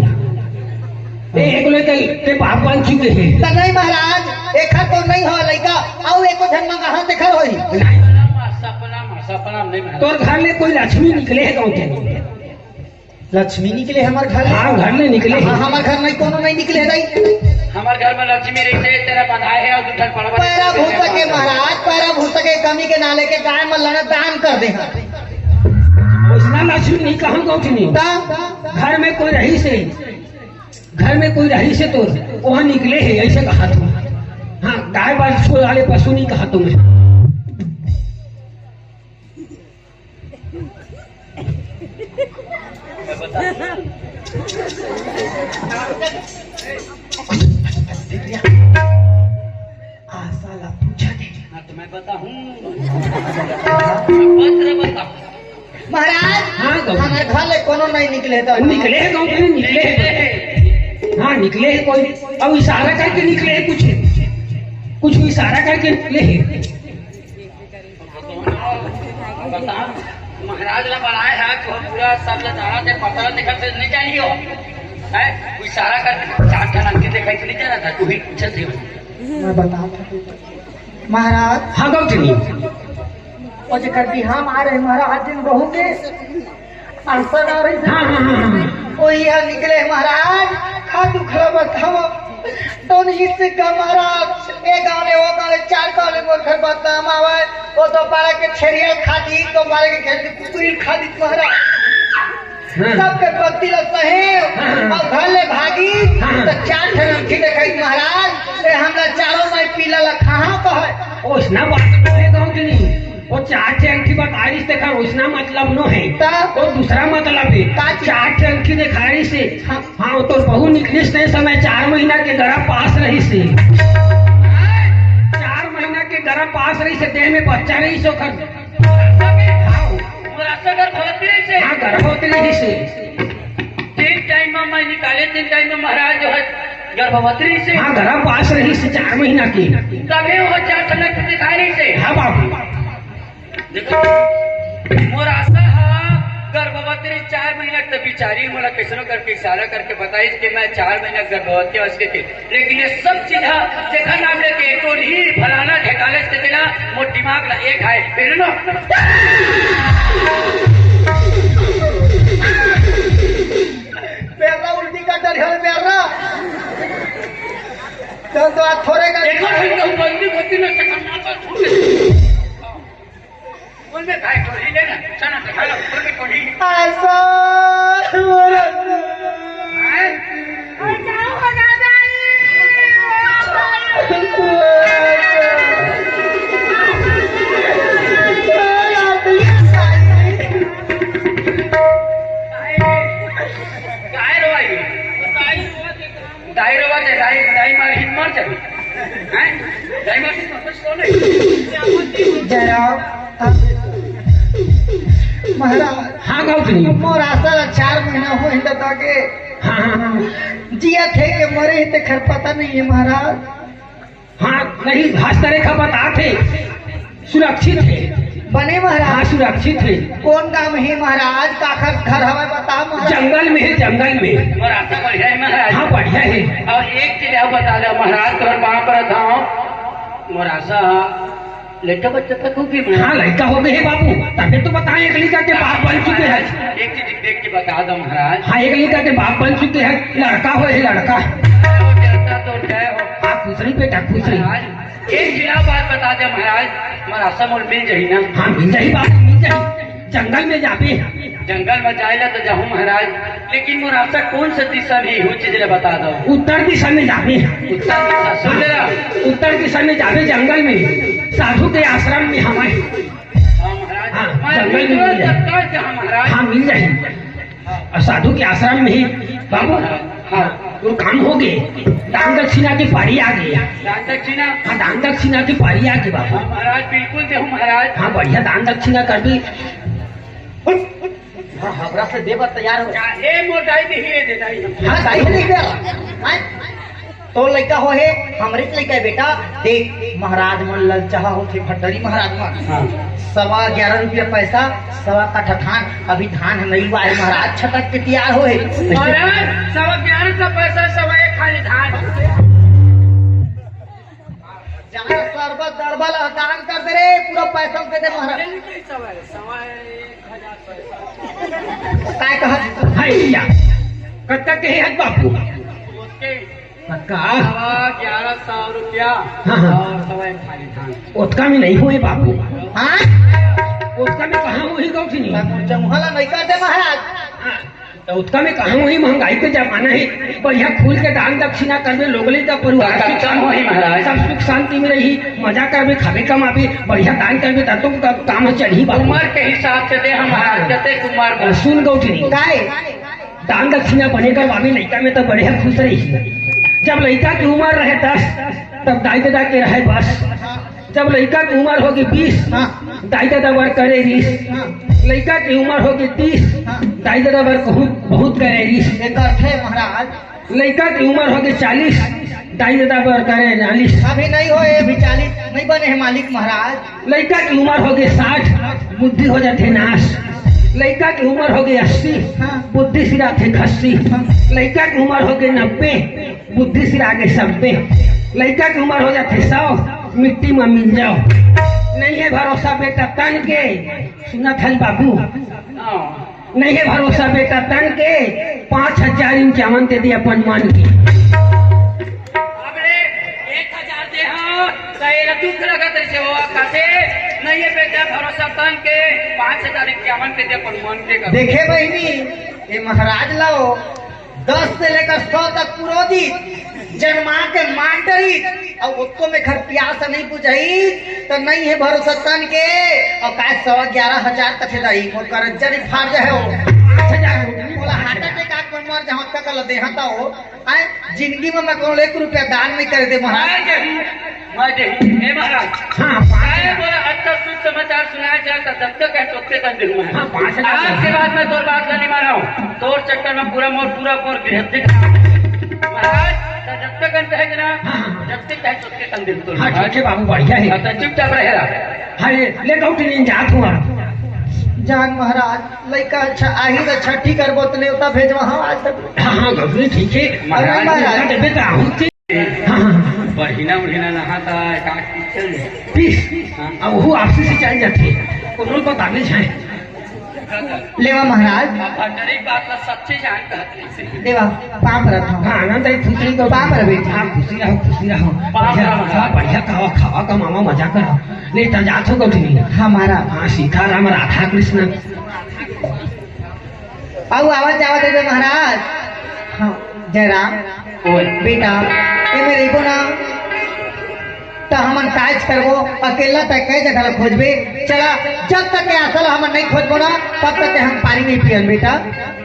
ए, एक लइका के बाप बन चुके हे। त नहीं महाराज, एखर तो नहीं हो लइका, अउ एको झन मंगा हां तेखर होही। नहीं। सपना म, सपना म नहीं महाराज। तोर घर ले कोई लक्ष्मी निकले हे गौटनी? लक्ष्मी निकले हमर घर ले? हां, घर ले निकले हे। हां, हमर घर नहीं कोनो नहीं निकले हे दाई। हमर घर में लक्ष्मी रहिथे, तेला बंधाए हे अउ दू ठन पड़वा पैरा भूसा के महाराज, पैरा भूसा के कमी के ना लेके गाय मन ला दान कर दे हन। ओइसना लक्ष्मी नहीं कहंव गौटनी। त? घर में कोई रहिसे, घर में कोई रहिसे तो ओहा निकले हे, अइसे कहत हंव। हां, गाय वाले पशु नहीं कहत हंव मैं। आशा ला पूछा दे। हाँ, तो मैं बताऊँ। पत्र बताऊँ। महाराज, हाँ, गौतम। हमारे घर ले कोनो नहीं निकले तो निकले हे गौतम, निकले हे। हाँ, निकले हे कोई। अब इशारा करके निकले हे कुछ। कुछ इशारा करके निकले हे। बता, महाराज ला बलाए हे, तो पूरा सब ला जाना थे, पता देखा थे, नहीं जानी हो। है? कोई इशारा कर, चार ठन अंगठी दिखाई तो नहीं जाना था, तू ही पूछे थे। मैं बता, महाराज। हाँ, गौतमी। वो जेकर बिहाव आ रहे महाराज, जिन बहू के अड़सन आ रही। हाँ, हाँ, हाँ, हाँ। वही यहाँ निकले महाराज, का दुख ला बताओ। तो नहीं से का महाराज, ए गाँव ले, वो गाँव ले, चार गाँव ले, मोर घर बदनाम आवे। वो तो पारा के छेरिया खा दी, तो पारा के खेत के कुकुरी खा दी महाराज। हाँ। सबके पत्ती ला सहे, हाँ। और घर ले भागी, हाँ। तो चार ठन अंगठी देखाई महाराज, ए हमला चारों माई पीला ला कहाँ कहे। ओसना बात तो हे गौतमी। वो चार ठे अंगठी बताए रहिस तेखर ओसना मतलब नो हे। त? वो दूसरा मतलब हे। का चीज? चार ठे अंगठी देखाए रहिस हे। हाँ। हाँ, वो तोर बहू निकलिस ते समय चार महीना के गर्भवास रहिस हे। चार महीना के गर्भवास रहिस हे, देह में बच्चा रहिस हे ओखर। हाँ। मोर आशा गर्भवती रहिस हे। हाँ, गर्भवती रहिस हे। तीन टाइम में मैं निकाले, तीन टाइम में महाराज जो है गर्भवती रहिस हे। हाँ, गर्भवास रहिस हे चार महीना के। तभे वो चार ठन अंगठी देखाए रहिस हे। हाँ बाबू। देखो, मोर आशा हा गर्भवती रहिस चार महीना, त बिचारी मोला कइसनो करके इशारा करके बताइस कि मैं चार महीना गर्भवती हूँ, इसके के। लेकिन ये सब चीज हा देखा नाम लेके टोली फलाना ठेकाने से तेला मोर दिमाग ला एक है, फिर ना। बेर्रा उल्टी कर डर है, बेर्रा। चल तो आज थोड़े का देखो, भाई, तो बंदी होती ना, तो खतरनाक बात हो गई। बोल बे भाई, टोली ले ना, चना तो खा लो, बोल बे टोली। ऐसा हो रहा है। काय रे भाई? दाई रोवत हे, दाई, दाई मार हित मर जाबे। हैं? दाई मार हित मर जाबे। जयराम, हाँ। महाराज, हाँ, गौतमी। मोर आशा ला चार महीना होही त ताके हाँ, हाँ, हाँ। जियत हे के मरे हे तेखर पता नहीं है महाराज। हाँ, नहीं, हस्तरेखा बतात हे, सुरक्षित हे। बने महाराज। हाँ, सुरक्षित हे। कौन गांव हे महाराज? काखर घर हवय बता महाराज। जंगल में हे, जंगल में। मोर आशा बढ़िया हे महाराज। हाँ, बढ़िया हे। और एक चीज और बता दो महाराज, तोर पाँव परत हंव। मोर आशा लइका बच्चा तक हो गए महाराज। हाँ, लइका हो गए हे बाबू, तभी तो बताएं, एक लइका के बाप बन चुके हैं। एक चीज देख के बता दो महाराज। हाँ, एक लइका के बाप बन चुके हैं, लड़का हो, ये लड़का। वो जलता तो जय हो। हाँ, खुश रही बेटा, खुश रही। महाराज, एक बिना बात बता दे महाराज, मोर आशा मोर मिल जाही ना? हाँ, मिल जाही बाबू, मिल जाही। जंगल में जाबे। जंगल में जाए ला तो जाहूँ महाराज, लेकिन मोर आशा कौन से दिशा में हे, वो चीज ला बता दो। उत्तर दिशा में जाबे। उत्तर दिशा, सुन ले ना। उत्तर दिशा में जाबे जंगल में, साधु के आश्रम में हमारे। हाँ महाराज, हाँ, मैं जंगल में मिल जाए। हाँ महाराज। हाँ, मिल जाए। अउ साधु के आश्रम में ही बाबू, हाँ। तोर काम हो गे, दान दक्षिणा के पारी आ गे। दान दक्षिणा? हाँ, दान दक्षिणा के पारी आ गे बाबू। हाँ महाराज, बिल्कुल देहूँ महाराज। हाँ, बढ़िया दान दक्षिणा करबे। हाँ, हमरा से दे बर तैयार हो। चाहे मोर दाई देही, ये दे दाई हम। हाँ, दाई नहीं दे। हाँ? तोर लइका हो हे, हमरे लइका हे बेटा। देख, महाराज मन ललचाहा होथे, भड्डरी महाराज मन। हाँ। सवा ग्यारह रुपया पैसा, सवा कट्ठा धान, अभी धान ह नइ हुआ हे महाराज, छटक के तैयार हो हे। महाराज, सवा ग्यारह सौ पैसा, सवा एक खाली धान। जाना सरबत दरबा ला दान कर दे रे, पूरा पैसा दे दे महाराज। सवा, सवा एक हजार पैसा। काय कहा? हाय या। कतका के हे बाबू? ओके। कतका? सवा ग्यारह सौ रुपया हाँ, हाँ। और सवा एक थाली धान। ओतका में नहीं होए बाबू। हाँ? ओतका में कहाँ होही गौठनी? मैं चौहा ला नहीं कर दे महाराज। हाँ, तो ओतका में कहाँ होही? महंगाई के जमाना हे। बढ़िया खुल के दान दक्षिणा करबे, लोग ले का परिवार सुख कम होही महाराज। सब सुख शांति में रही, मजा करबे, खाबे कमाबे, बढ़िया दान करबे, तब तो का-, काम चलही बाबू। उम्र के हिसाब से दे हम महाराज, जते उम्र में। सुन गौठनी। काय? दान दक्षिणा बने करवाबे लइका में त बड़े खुश रही। जब लइका के उमर रहे दस, तब दाई ददा के रहे बस। जब लइका के उमर होगे बीस, हाँ। दाई ददा बर करे रिस। हाँ। लइका के उमर होगे तीस, हाँ। दाई ददा बर बहुत, बहुत करे रिस। ये करथे महाराज। लइका के उमर होगे चालीस, दाई ददा बर करे नालिस। अभी नहीं होए, अभी चालीस नहीं बने हे मालिक महाराज। लइका के उमर होगे साठ, बुद्धि हो जाथे नाश। लइका के उमर होगे अस्सी, हाँ। बुद्धि सिराथे खस्सी। हाँ। लइका के उमर होगे नब्बे, बुद्धि सिरागे सब्बे। लइका के उमर हो जाथे सौ, मिट्टी म मिल जाओ। नहीं हे भरोसा बेटा तन के, सुनत हन बाबू। हाँ। नहीं हे भरोसा बेटा तन के, पाँच हजार इक्यावन दे दे अपन मन के। अब रे, एक हजार दे हाँ, त एला दुख लगत रहिसे हो, कथे, नहीं हे बेटा भरोसा तन के, पाँच हजार इक्यावन दे दे अपन मन के। देखे बहिनी, ये महाराज ला दस से लेकर सौ तक पुरोहित जन्मा के मार डरिस, अउ ओतको में घर प्यास नहीं बुझाइस, त नहीं हे भरोसा तन के, अउ काय सवा ग्यारह हजार कथे दाई, मोर करजा नहीं फाड़ जाए हो। पाँच हजार, मोला हार्ट अटैक आके मर जाहूं, ओतका कला देहा त हो। आय, जिंदगी में मैं कोनो एक रुपया दान नहीं करे दे महाराज। मैं देहूं, मैं देहूं, हे महाराज। हाँ, पाँच हजार। अरे बोला, अच्छा शुभ समाचार सुनाया जाए तो जब तक है, तब तक देहूं मैं। हाँ, पाँच हजार। आज के बाद मैं तोर बात नहीं माना हूँ। तोर चक्कर में पूरा मोर, पूरा मोर गृहस्थी खराब। महाराज, तो जब तक अंत है ना, हाँ, हाँ। जब तक है, तब तक अंत है तोर। हाँ, ठीक है बाबू, बढ़िया है। हाँ, तो चुपचाप रहे रहा। हाँ, ये ले कहूँ कि नहीं जात हूँ आप। जान महाराज, लइका अच्छा आही तो छठी करबो तो नेवता भेजवा, हाँ, आज तक। हाँ, हाँ, गौरी ठीक है। महाराज, महाराज। नेवता देबे तो आहूँ के। हाँ, हाँ, हाँ। बढ़िया, बढ़िया नहाता है, का किचन है। पीस। हाँ। अब वो आपसी से चल जाती है। कोनो बताने जाए। लेवा महाराज। भंडारी बात ला सच्ची जान कहते हैं। लेवा, पाँव परत हूँ। हाँ, आनंद है, खुशी को। पाँव परत बेटी। हाँ, खुशी रहो, खुशी रहो। पाँव बढ़िया, परत। हाँ, बढ़िया खावा, खावा का मामा मजा करो। नहीं तो जात हो कभी नहीं। हाँ, महाराज। हाँ, सीताराम, राधा कृष्ण। अउ आवत जावत हे महाराज। हाँ, जयराम। ओए। बेटा, ए मेरे को ना, त हमन काज करबो, अकेला तय कई जगह ला खोजबे। चला, जब तक के असल हमन नहीं खोजबो ना, तब तक के हम पानी नहीं पियन बेटा।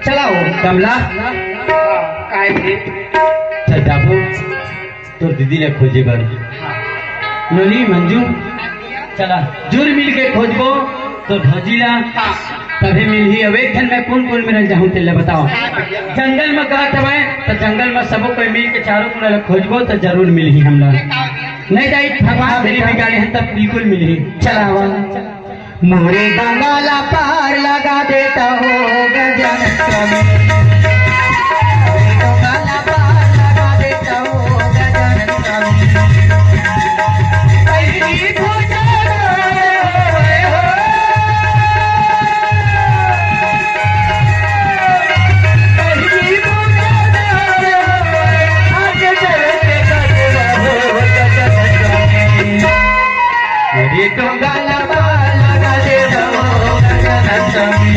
चला हो। कमला। काय थे? चल जाबो। तोर दीदी ला खोजे बर। नोनी, मंजू, चला, जुर मिल के खोजबो, तोर भौजी ला, तभी मिलही। अब एक ठन मैं कोन कोन मेरन जाहूं, तेला बताओ। जंगल में कहत हवय, त जंगल में सबो कोई मिल के चारों कोना ला खोजबो, त जरूर मिलही हमला। नहीं दाई, भगवान तेरी बिगाड़े हैं, तब बिल्कुल मिलही। चला, आवा। मोरे गंगा ला पार लगा देता हो गजन स्वामी। मोरे गंगा ला पार लगा देता हो गजन स्वामी। पहली पूजा रे हो। पहली पूजा रे हो। आज जल के गजरा हो गजन स्वामी। अरे डोंगा ला पार लगा दे दो गजन स्वामी।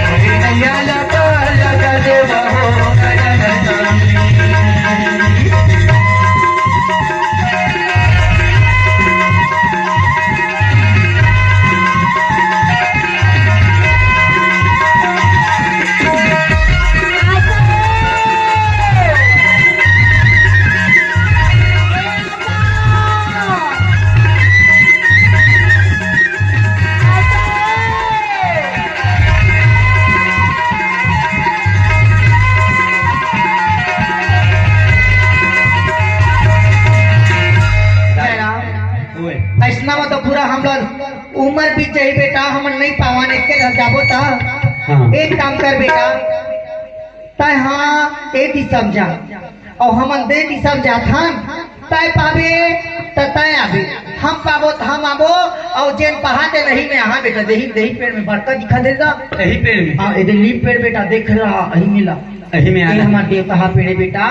अरे नैया ला पार लगा दे दो गजन स्वामी। जयराम, ओए। अइसना में तो पूरा हमला उमर बीत जाही बेटा, हमन नहीं पावन, एक के घर जाबो त। हाँ। एक काम कर बेटा, तय हाँ ए दिशा म जा, अउ हमन दे दिशा म जाथन, तय पाबे त तय आबे, हम पाबो त हम आबो, अउ जेन पहाते नहीं में आहा बेटा, देही, देही पेड़ में बड़का दिखा देगा। यही पेड़ में? हाँ, एदे लीम पेड़ बेटा, देख रहा, यही मिला। यही में ये आना। हमार देवता हा पेड़ बेटा,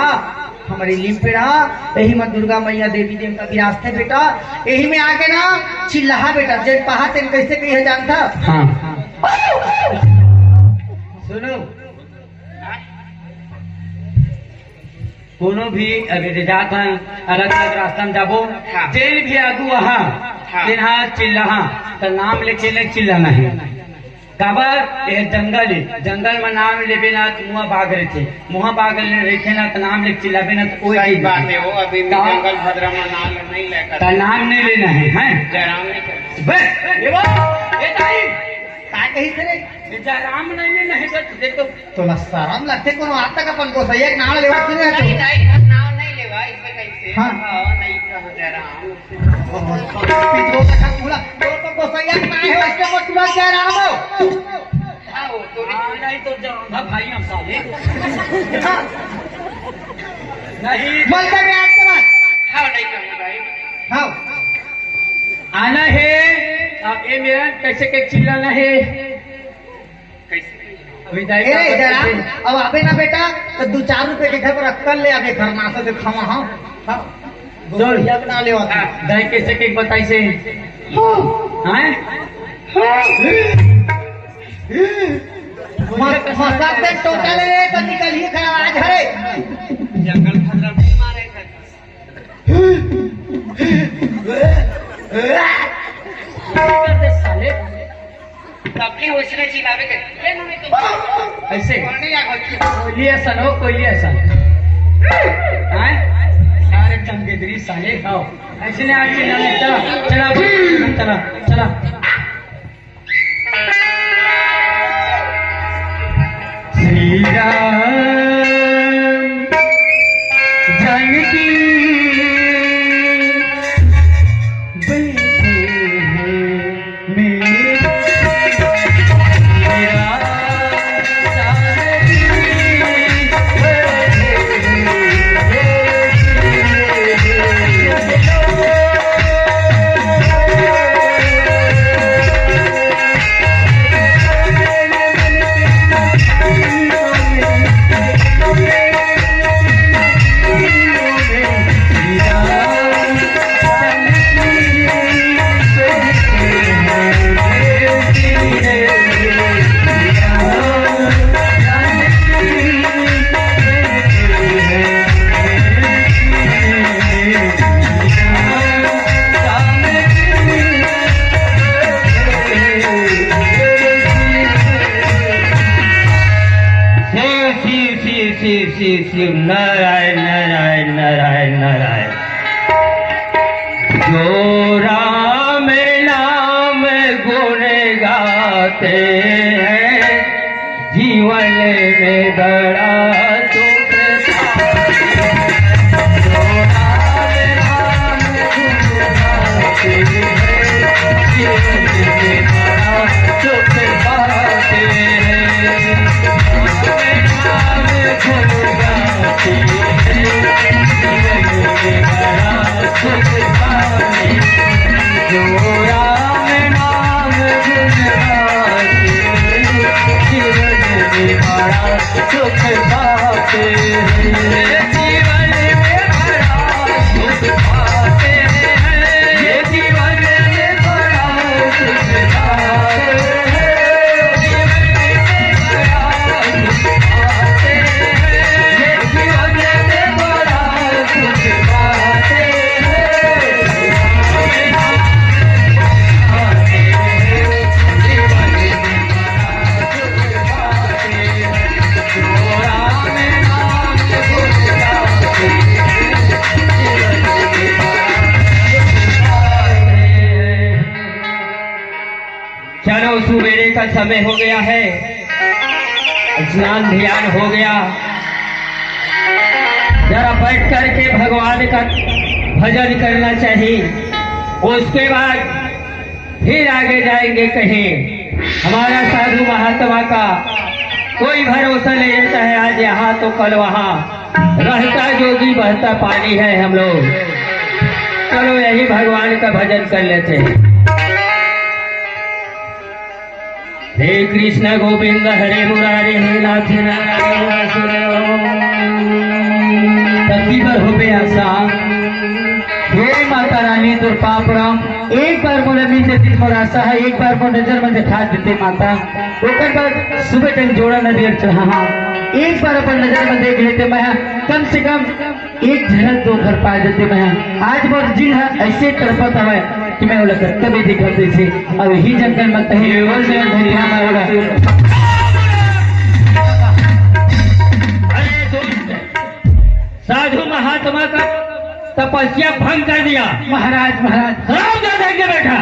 हमारे लीम पेड़ हा, यही में दुर्गा मैया देवी देवता विराजते बेटा, यही में आके ना चिल्लाहा बेटा, जेन पहाते कैसे कही है जानता? हाँ। सुनो, कोनो भी अगर जात हन, अलग-अलग रास्ता में जाबो, हाँ। जेन भी आगू आहा, हाँ। तेन हा चिल्लाहा, त नाम लेके ले चिल्लाना है। काबर? ये जंगल हे, जंगल म नाम लेबे ना त मुहा बाघ रहिथे, मुहा बाघ रहिथे ना त नाम ले चिल्लाबे ना त ओए सही बात हे, वो अभी का? जंगल भद्रा म नाम नहीं लेकर। त नाम नहीं लेना हे, हैं? जयराम नहीं करना। बे, ये वो, ये दाई। का कही थे रे? ये जयराम नहीं लेना हे, बस देखो। तोला सरम लगथे कोनो आज तक अपन गोसैया के नाम लेवा सुने हे तू? नहीं, नहीं, हम नाम नहीं लेवा, इसमें कैसे? हाँ। हाँ, नहीं कहा जयराम। पितरो तक पूरा, तो, तो गोसैया के नाम हे, इसमें वो तुरंत जयराम हो। हाँ, वो तो नहीं। हाँ, नहीं तो जान था भाई हम साले। नहीं। मलता में आज के बाद। हाँ, नहीं कहूँ भाई। हाँ। आना हे, अब ये मेरा कैसे के चिल्लाना हे। कैसे? वही दाई ए रे, का इधर आ। कैसे? अब आबे ना बेटा, तो दू चार रुपए के घर पर अक्कल ले आबे, घर मासा से खावा, हाँ। हाँ। चल। गोसैया के नाम लेवा। हाँ, दाई कैसे के बताई से? हाँ। हैं? मस-, मसक के टोटा ले रे, तो निकलिए खड़ा आज, हरे। जंगल खतरा नहीं मारे थे। कर दे साले। तब भी उसने चिल्लावे के। ऐसे। कोई नहीं आ, कोई नहीं। कोयली असन हो, कोयली असन। हैं? सारे चमकेदरी साले, खाओ। ऐसे नहीं आज चिल्लाने, चला, चला, चला, चला। श्री राम जानकी बैठे हैं मेरे शिव, शिव, शिव, शिव, शिव, शिव, नारायण, नारायण, नारायण, नारायण। जो राम नाम गुण गाते हैं, जीवन में बड़ा सुख पाते हैं। जो राम नाम गुण गाते हैं, जीवन में बड़ा सुख पाते हैं। चलो, सुबेरे का समय हो गया है, स्नान ध्यान हो गया, जरा बैठ करके भगवान का भजन करना चाहिए। उसके बाद फिर आगे जाएंगे कहीं। हमारा साधु महात्मा का कोई भरोसा नहीं रहता है, आज यहाँ तो कल वहाँ। रहता जोगी बहता पानी है हम लोग। चलो, यही भगवान का भजन कर लेते हैं। हे कृष्ण गोविंद हरे मुरारी, हे नाथ नारायण वासुदेव। धरती पर होबे आसा, हे माता रानी तोर पाँव परम, एक बार मोला मिल जाती तो मोर आसा है, एक बार मोर नजर में दिखा देते माता। ओकर बाद सुबह टाइम जोड़ा नरियर चढ़ाहा, एक बार अपन नजर में देख लेते मैं, कम से कम एक झलक तो घर पा देते मैं। आज मोर जिन है ऐसे तड़पत हवय, कि मैं ओला कत्ता भी दिखत रहिसे। अब यही जंगल में कहीं बोल दे, धनिया मारेगा। अरे दोस्त, साधु महात्मा का तपस्या भंग कर दिया। महाराज, महाराज। हरामजादा के बेटा,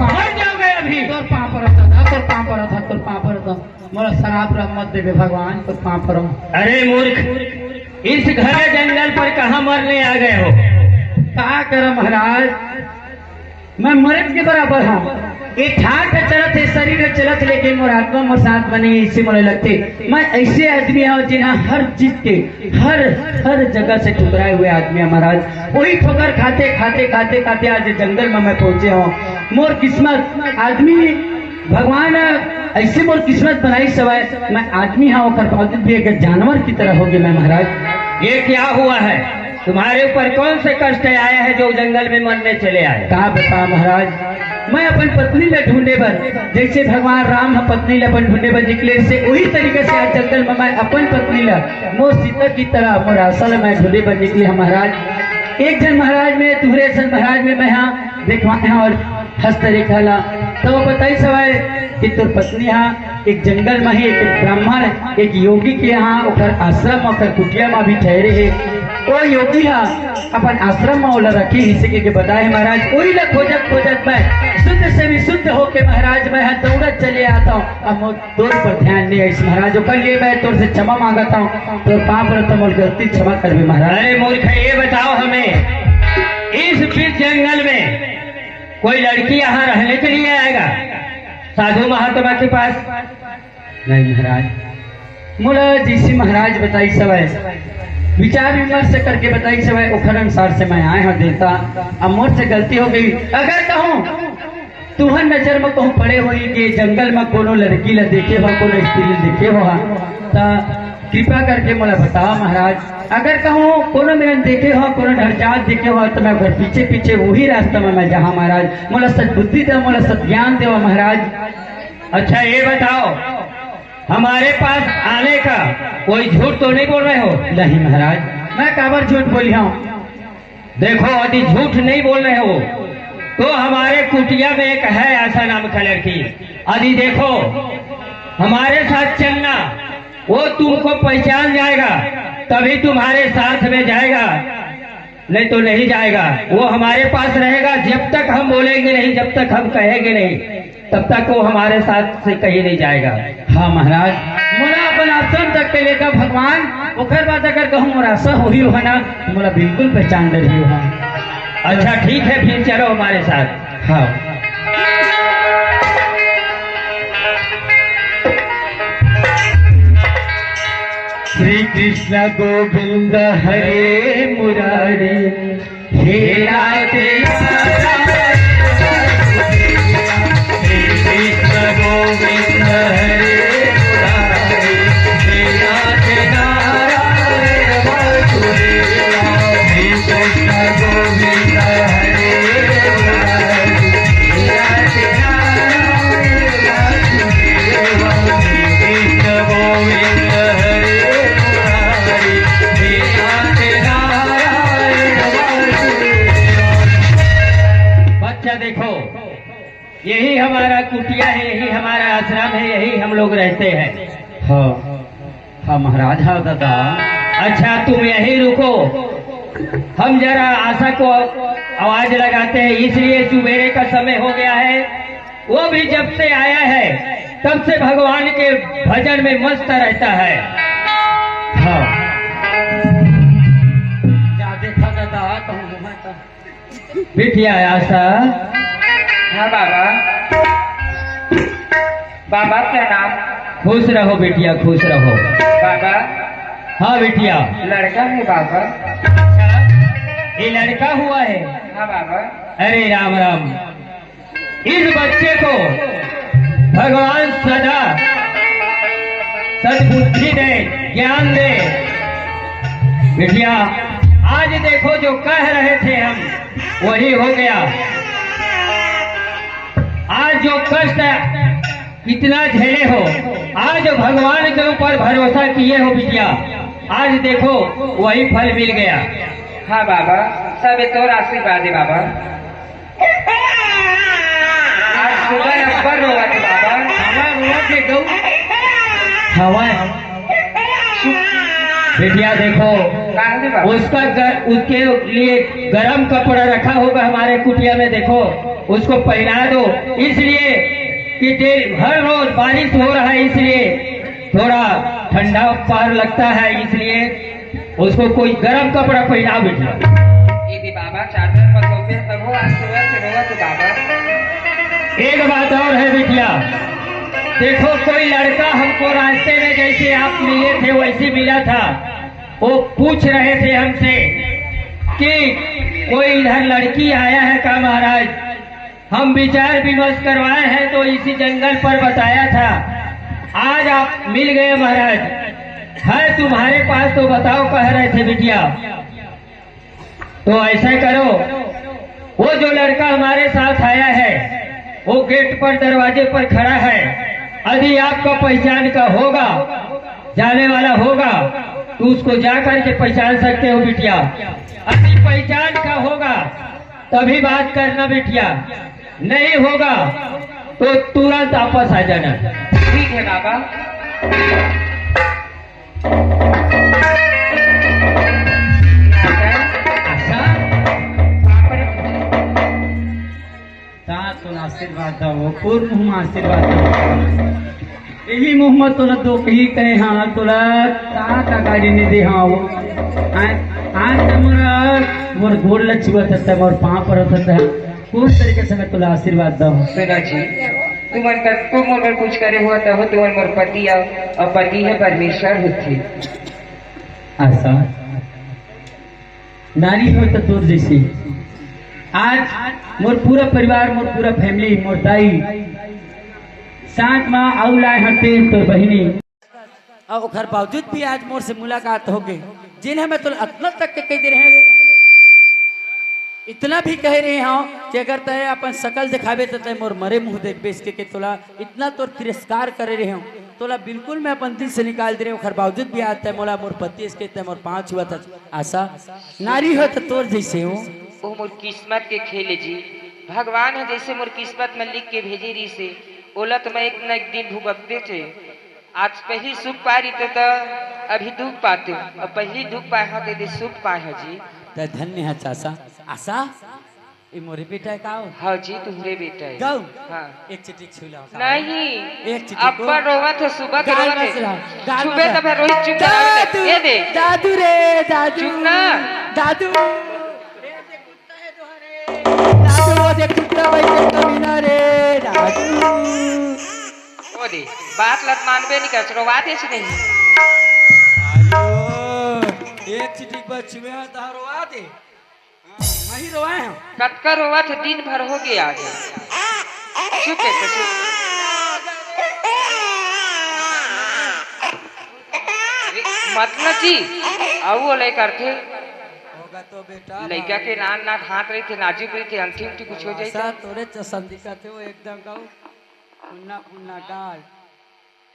मर जाओगे अभी। तोर पाँव परत हँव, तोर पाँव परत हँव, तोर पाँव परत हँव। मोला सराप रह मत देबे भगवान, तोर पाँव परत हँव। अरे मूर्ख, इस घने जंगल पर कहाँ मरने आ गए हो? का करँव महाराज, मैं मरत के बराबर हँव। ये ठाट चलत हे, शरीर चलत, लेकिन मोर आत्मा मोर साथ में नहीं हे, अइसे मोला लगथे। मैं अइसे आदमी हँव, जिहाँ हर चीज के, हर, हर जगह से ठुकराए हुए आदमी हँव महाराज। वही ठोकर खाते, खाते, खाते, खाते आज जंगल में मैं पहुँचे हँव। मोर किस्मत, आदमी, भगवान अइसे मोर किस्मत बनाइस हवय, मैं आदमी हँव, ओकर बावजूद भी अगर जानवर की तरह हो गे मैं महाराज। ये क्या हुआ है? तुम्हारे ऊपर कौन से कष्ट आए हैं जो जंगल में मरने चले आए? का बतावँव महाराज, मैं अपन पत्नी ला ढूंढे बर, जइसे भगवान राम ह पत्नी ला अपन ढूंढे बर निकले, से वही तरीका से आज जंगल में मैं अपन पत्नी ला मोर सीता की तरह, मोर आशा ला मैं ढूंढे बर निकले हँव महाराज। एक झन महाराज में, तुम्हरे असन महाराज में मैं हा देखवाए हँव अउ हँसत रेखा ला। त वो बताइस हवय कि तोर पत्नी हा एक जंगल में ही एक ब्राह्मण, एक योगी के यहाँ ओकर आश्रम, ओकर कुटिया में भी ठहरे हे। वो योगी हा अपन आश्रम में ओला रखे हे, अइसे कहिके बताए हे महाराज। वही ला खोजत खोजत मैं शुद्ध से विशुद्ध होके महाराज मैं हा दौड़त चले आत हँव। अब मोर तोर ऊपर ध्यान नहीं आइस महाराज, ओकर लिए मैं तोर से क्षमा माँगत हँव, तोर पाँव परत हँव, मोर गलती क्षमा करबे महाराज। अरे मूर्ख, ये बताओ हमें, इस बीच जंगल में कोई लड़की यहाँ रहने के लिए आएगा साधु महात्मा के पास? नहीं महाराज, मोला जइसे महाराज बताइस हवय, विचार विमर्श करके बताइस हवय, ओकर अनुसार से मैं आए हँव देवता। अब मोर से गलती हो गे, अगर कहूँ तुँहर नजर में कहूँ पड़े होही कि जंगल में कोनो लड़की ला देखे हो, कोनो स्त्री ला देखे हो हा, त कृपा करके मोला बताओ महाराज। अगर कहूँ कोनो मेरन देखे हो, कोनो ढरजात देखे हो, त मैं ओकर पीछे पीछे वही रास्ता में मैं जाहूँ महाराज। मोला सद्बुद्धि देवा, मोला सद्ज्ञान देवा महाराज। अच्छा, ये बताओ, हमारे पास आने का कोई झूठ तो नहीं बोल रहे हो? नहीं महाराज, मैं काबर झूठ बोलिहूँ? देखो, यदि झूठ नहीं बोल रहे हो, तो हमारे कुटिया में एक है आशा नाम का लड़की। यदि देखो, हमारे साथ चलना, वो तुमको पहचान जाएगा, तभी तुम्हारे साथ में जाएगा, नहीं तो नहीं जाएगा। वो हमारे पास रहेगा, जब तक हम बोलेंगे नहीं, जब तक हम कहेंगे नहीं, तब तक वो हमारे साथ से कहीं नहीं जाएगा। हाँ महाराज, मोला अपन आश्रम तक के लेगा भगवान, ओकर बाद अगर कहूँ मोर आशा होही हो ना, तो मोला बिल्कुल पहचान डरही हो। अच्छा ठीक है, फिर चलो हमारे साथ। हाँ। श्री कृष्ण गोविंद हरे मुरारी, हे नाथ नारायण वासुदेवा, हे कृष्ण गोविंद हरे मुरारी, हे नाथ नारायण वासुदेवा, हे कृष्ण गोविंद हरे मुरारी, हे नाथ नारायण वासुदेवा, हे कृष्ण गोविंद हरे मुरारी, हे नाथ नारायण वासुदेवा। बच्चा देखो, यही हमारा कुटिया है, यही हमारा आश्रम है, यही हम लोग रहते हैं। हाँ, हाँ महाराज, हाँ दादा। अच्छा, तुम यहीं रुको, हम जरा आशा को आवाज लगाते हैं, इसलिए सुबेरे का समय हो गया है। वो भी जब से आया है, तब से भगवान के भजन में मस्त रहता है। हाँ। जा देखा दादा, कहूँ घुमा था। बिटिया आशा। हाँ बाबा। बाबा प्रणाम। खुश रहो बिटिया, खुश रहो। बाबा। हाँ बिटिया। लड़का है बाबा। अच्छा, ये लड़का हुआ है? हाँ बाबा। अरे राम राम, इस बच्चे को भगवान सदा सद्बुद्धि दे, ज्ञान दे। बिटिया, आज देखो जो कह रहे थे हम, वही हो गया। आज जो कष्ट इतना झेले हो, आज भगवान के ऊपर भरोसा किए हो बिटिया, आज देखो वही फल मिल गया। हाँ बाबा, सब तोर आशीर्वाद है बाबा। हवा है। बिटिया देखो, उसका गर, उसके लिए गरम कपड़ा रखा होगा हमारे कुटिया में, देखो उसको पहना दो, इसलिए कि दे, हर रोज बारिश हो रहा है, इसलिए थोड़ा ठंडा पार लगता है, इसलिए उसको कोई गरम कपड़ा पहनाओ बिटिया। ये भी बाबा चादर पर सोते हैं, तब वो आज सुबह से रोवा तो बाबा। एक बात और है बिटिया, देखो कोई लड़का हमको रास्ते में जैसे आप मिले थे वैसे मिला था, वो पूछ रहे थे हमसे कि कोई इधर लड़की आया है क्या महाराज। हम विचार विमर्श करवाए हैं तो इसी जंगल पर बताया था, आज आप मिल गए महाराज। है तुम्हारे पास तो बताओ, कह रहे थे बिटिया। तो ऐसा करो, वो जो लड़का हमारे साथ आया है, वो गेट पर, दरवाजे पर खड़ा है, यदि आपका पहचान का होगा, जाने वाला होगा, तो उसको जा करके पहचान सकते हो बिटिया। यदि पहचान का होगा तभी बात करना बिटिया, नहीं होगा तो तुरंत वापस आ जाना। ठीक है बाबा। आशा, आशा। ता तोला आशीर्वाद दो, पूर्ण मुँह में आशीर्वाद दो। यही मुँह में तोला दो कही कहे हाँ, तोला ता का गाड़ी नहीं दे हाँ वो। हाँ, आज तो मोर, मोर गोड़ लचुआ था, मोर पाँव पर था। कौन तरीके से मैं तोला आशीर्वाद दो? सुना जी, तुमन कतको मोर बर कुछ करे हुआ तब तुमन मोर पति आओ, और पति है परमेश्वर होथे। आशा, नारी हो तो तोर जैसे। आज मोर पूरा परिवार, मोर पूरा फैमिली, मोर दाई, साथ में आऊ लाए हते तोर बहिनी। और ओकर बावजूद भी आज मोर से मुलाकात हो गई, जिन्हें मैं तोला अतना तक के कह दे रहे हैं, इतना भी कह रहे हूँ कि अगर तय अपन शकल दिखावे तो तय मोर मरे मुँह देखबे, इसके के तोला इतना तोर तिरस्कार करे रहे हूँ, तोला बिल्कुल मैं अपन दिल से निकाल दे रहे हूँ। ओकर बावजूद भी आज तय मोला मोर पति इसके तय मोर पाँच हुआ था। आशा, नारी हो तो तोर जैसे हो। वो मोर किस्मत के खेल है जी, भगवान है जैसे मोर किस्मत में लिख के भेजे रही से, ओला तो मैं एक न एक दिन भुगतते थे। आज पहली सुख पाए रहिते त अभी दुख पाते, और पहली दुख पाए हो ते सुख पाए हो जी। त धन्य है चाचा। आशा, ये मोरे बेटा है का हो? हाँ जी, तुम्हरे बेटा है। गाऊ? हाँ। एक चिटिक छू लो। नहीं। एक चिटिक को। अब्बड़ रोवत हो, सुबह के गाल रोवत मत है। सुना, गाल मत छुबे सुना। तब है रोहित चुप करावे ले। दादू, ये दे। दादू रे, दादू। चुप ना। दादू। दादू, वो देख कुत्ता भाई के कमीना रे, दादू। ओ दे, बात लत मानबे नहीं कर, रोवा दे से नहीं। आयो, एक चिटिक बस छुए हैं तो रोवा दे। हाँ, वही रोवाए हैं। कतका रोवा थे, दिन भर हो गया आज। चुप है तो चुप। अरे, मत ना जी, आओ ले करथे। होगा तो बेटा, लइका के नान नान हाथ रहिथे, नाजुक रहिथे, अंठी उंठी कुछ हो जाए तो। तोरे चसन दिखत हे वो एकदम गाऊ, फुन्ना फुन्ना गाल,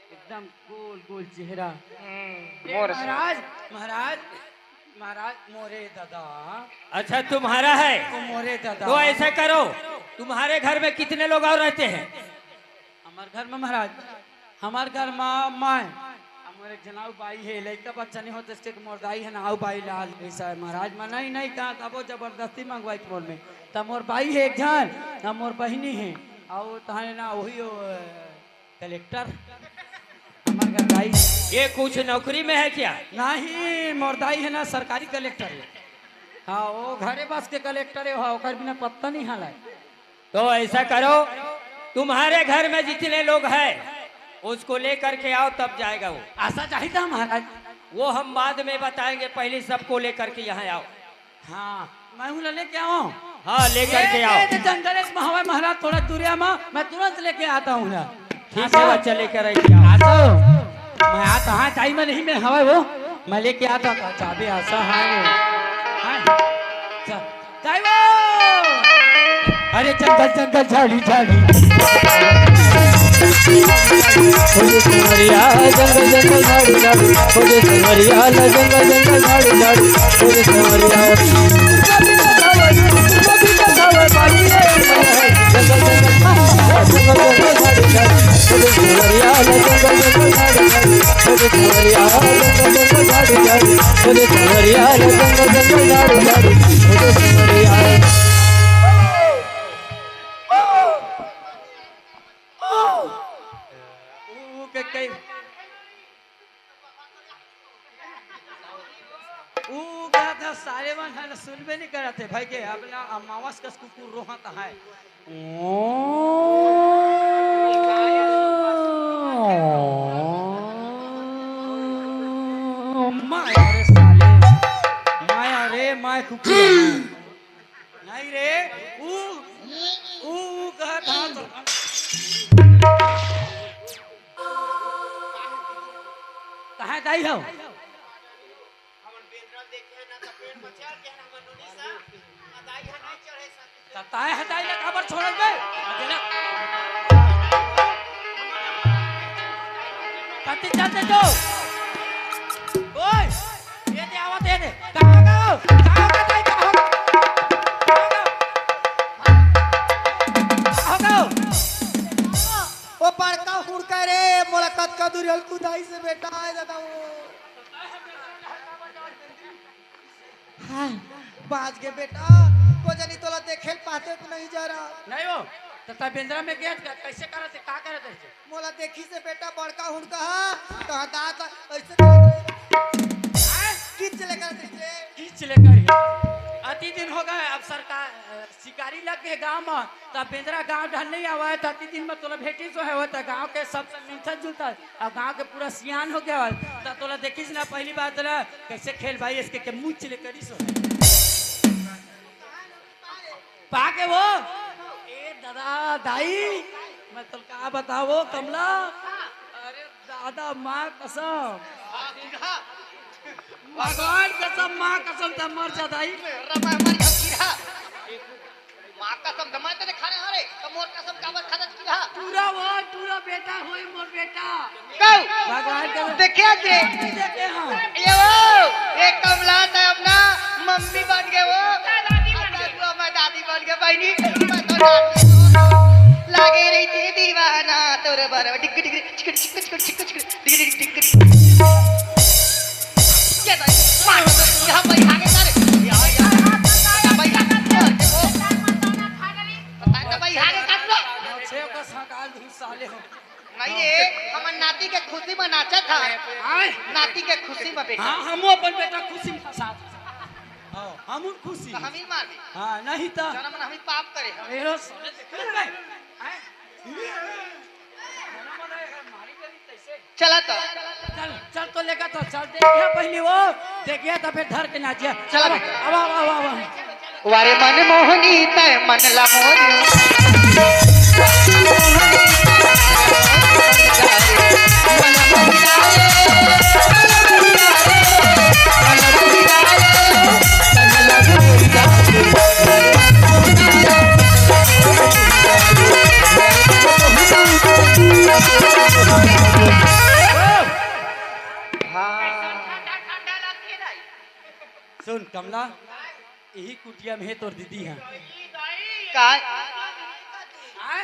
एकदम गोल गोल चेहरा। हम्म, ए, मोर महाराज, महाराज, महाराज, मोरे दादा। अच्छा, तुम्हारा है? वो मोरे दादा। तो ऐसा करो, तुम्हारे घर में कितने लोग और रहते हैं? हमार घर में महाराज, हमार घर में मैं, हमार एक झन अउ बाई हे, लइका बच्चा नहीं होत, इसके मोर दाई हे ना, अउ बाई लाल, ऐसा है महाराज। मैं नहीं, नहीं कहा, तब वो जबरदस्ती मंगवाई मोर में। तब मोर बाई हे एक झन, ना मोर बहिनी हे, अउ तहाने ना वही वो, अ, कलेक्टर, हमार घर दाई। ये कुछ नौकरी में है क्या? नहीं, मोर दाई हे ना सरकारी कलेक्टर हे। हाँ, वो घरे बस के कलेक्टर हे, हाँ, ओकर बिना पत्ता नहीं हालाय। तो ऐसा करो, तुम्हारे घर में जितने लोग हैं, उसको लेकर के आओ, तब जाएगा वो। ऐसा चाहिए था महाराज। वो हम बाद में बताएंगे, पहले सबको लेकर के यहाँ आओ। हाँ, मैं हूँ लेके आओ। हाँ, लेकर के आओ। ये जंगल में हवा महाराज, थोड़ा दूरिया में, मैं तुरंत लेके आता हूँ ना। ठीक है, बच्चा लेकर आइए। आ तो, मैं आता, हाँ, टाइम में नहीं, मैं हवा वो, मैं लेके आता था, चाबी आशा है वो। हाँ, चल। ड्राइवर! अरे जंगल जंगल झाड़ी झाड़ी। ओ रे संवरिया जंगल जंगल झाड़ी झाड़ी। ओ रे संवरिया ला जंगल जंगल झाड़ी झाड़ी। ओ रे संवरिया। जंगल जंगल झाड़ी झाड़ी। ओ रे संवरिया ला ऊ के कई, ऊ कहत ह, साले मन ह सुनबे नहीं करत हे भाई के, अपना अमावस कस कुकुर रोहत है। माया रे साले, माया रे, माय कुकुर। नहीं रे, ऊ, ऊ, ऊ कहत ह, कहाँ दाई हो? हमन बेंदरा देखे हन, त पेड़ म चढ़ गे हन, हमन नोनी सा, आ दाई ह नहीं चढ़े सा। त ताय ह दाई ला काबर छोड़ल बे? आ दे ना। कति चलते जो। ओए, ये दे आवत, ये दे। कहाँ गो? कहाँ गो दाई, कहाँ गो? कहाँ गो? ओ बड़का हुड़का रे, मोला कतका दूर हल कुदाई से बेटा, आय दादा वो। हाँ, बाँच गे बेटा, को जनी तोला देखे ल पाते तो नहीं जा रहा। नहीं हो, त तैं बेंदरा में गया, कैसे करत हे, का करत हे? मोला देखी से बेटा बड़का हुड़का हा, तो हा दाँत ला ऐसे खींच ले करत हे। खींच ले कर ही। अति दिन हो गए, अब सरकार, अ, शिकारी लग गए गाँव में, त बेंदरा गाँव ढल नहीं आवा है, त अति दिन में तोला भेटी सो है, वो त गाँव के सब मिलता जुलता। अब गाँव के पूरा सियान हो गया हल, त तोला देखिस ना, पहली बार तोला कैसे खेल भाई, इसके के मुँह चिले करिस हो। पाके वो, ए दादा, दाई, मैं तोला का बताओ, कमला, अरे दादा, माँ कसम, भगवान कसम, माँ कसम, त मर जा दाई। रमा हमारी हकीरा। माँ कसम त मैं तने खाने हरे, त मोर कसम काबर खादत की रहा? टूरा वो, टूरा बेटा होई मोर बेटा। कऊ? भगवान के देखे जे। देखे हाँ। ये वो, ये कमला त अपना मम्मी बन गए वो। दादी बन गए। अब मैं दादी बन गए बहनी। मैं तो नाच लागे रही थी दीवाना, तोरे बारे में डिग डिग चिक चिक चिक चिक चिक चिक डिग डिग डिग डिग। ये भाई, मार, यहाँ भाई आगे कर। यहाँ, यहाँ, यहाँ भाई आगे कर। देखो। पता है भाई आगे कर लो। छे का सकाल धूम साले हो। नहीं रे, हमर नाती के खुशी में नाचा था। आय। नाती के खुशी में बेटा। हाँ, हमू अपन बेटा खुशी में फंसा था। हाँ, हमू खुशी। तो हम ही मार दे। हाँ, नहीं तो। जन्म में हम ही पाप करे। ए रो साले, देख ले। आय। चला तो। चल, चल तो लेकर तो चल, देखिए पहली वो, देखिए तो फिर धर के नाचिए। चला। अब, अब, अब, अब, अब। वारे मन मोहनी तय मन ला मोहनी। हाँ। सुन कमला, यही कुटिया में हे तोर दीदी हा। का? आय?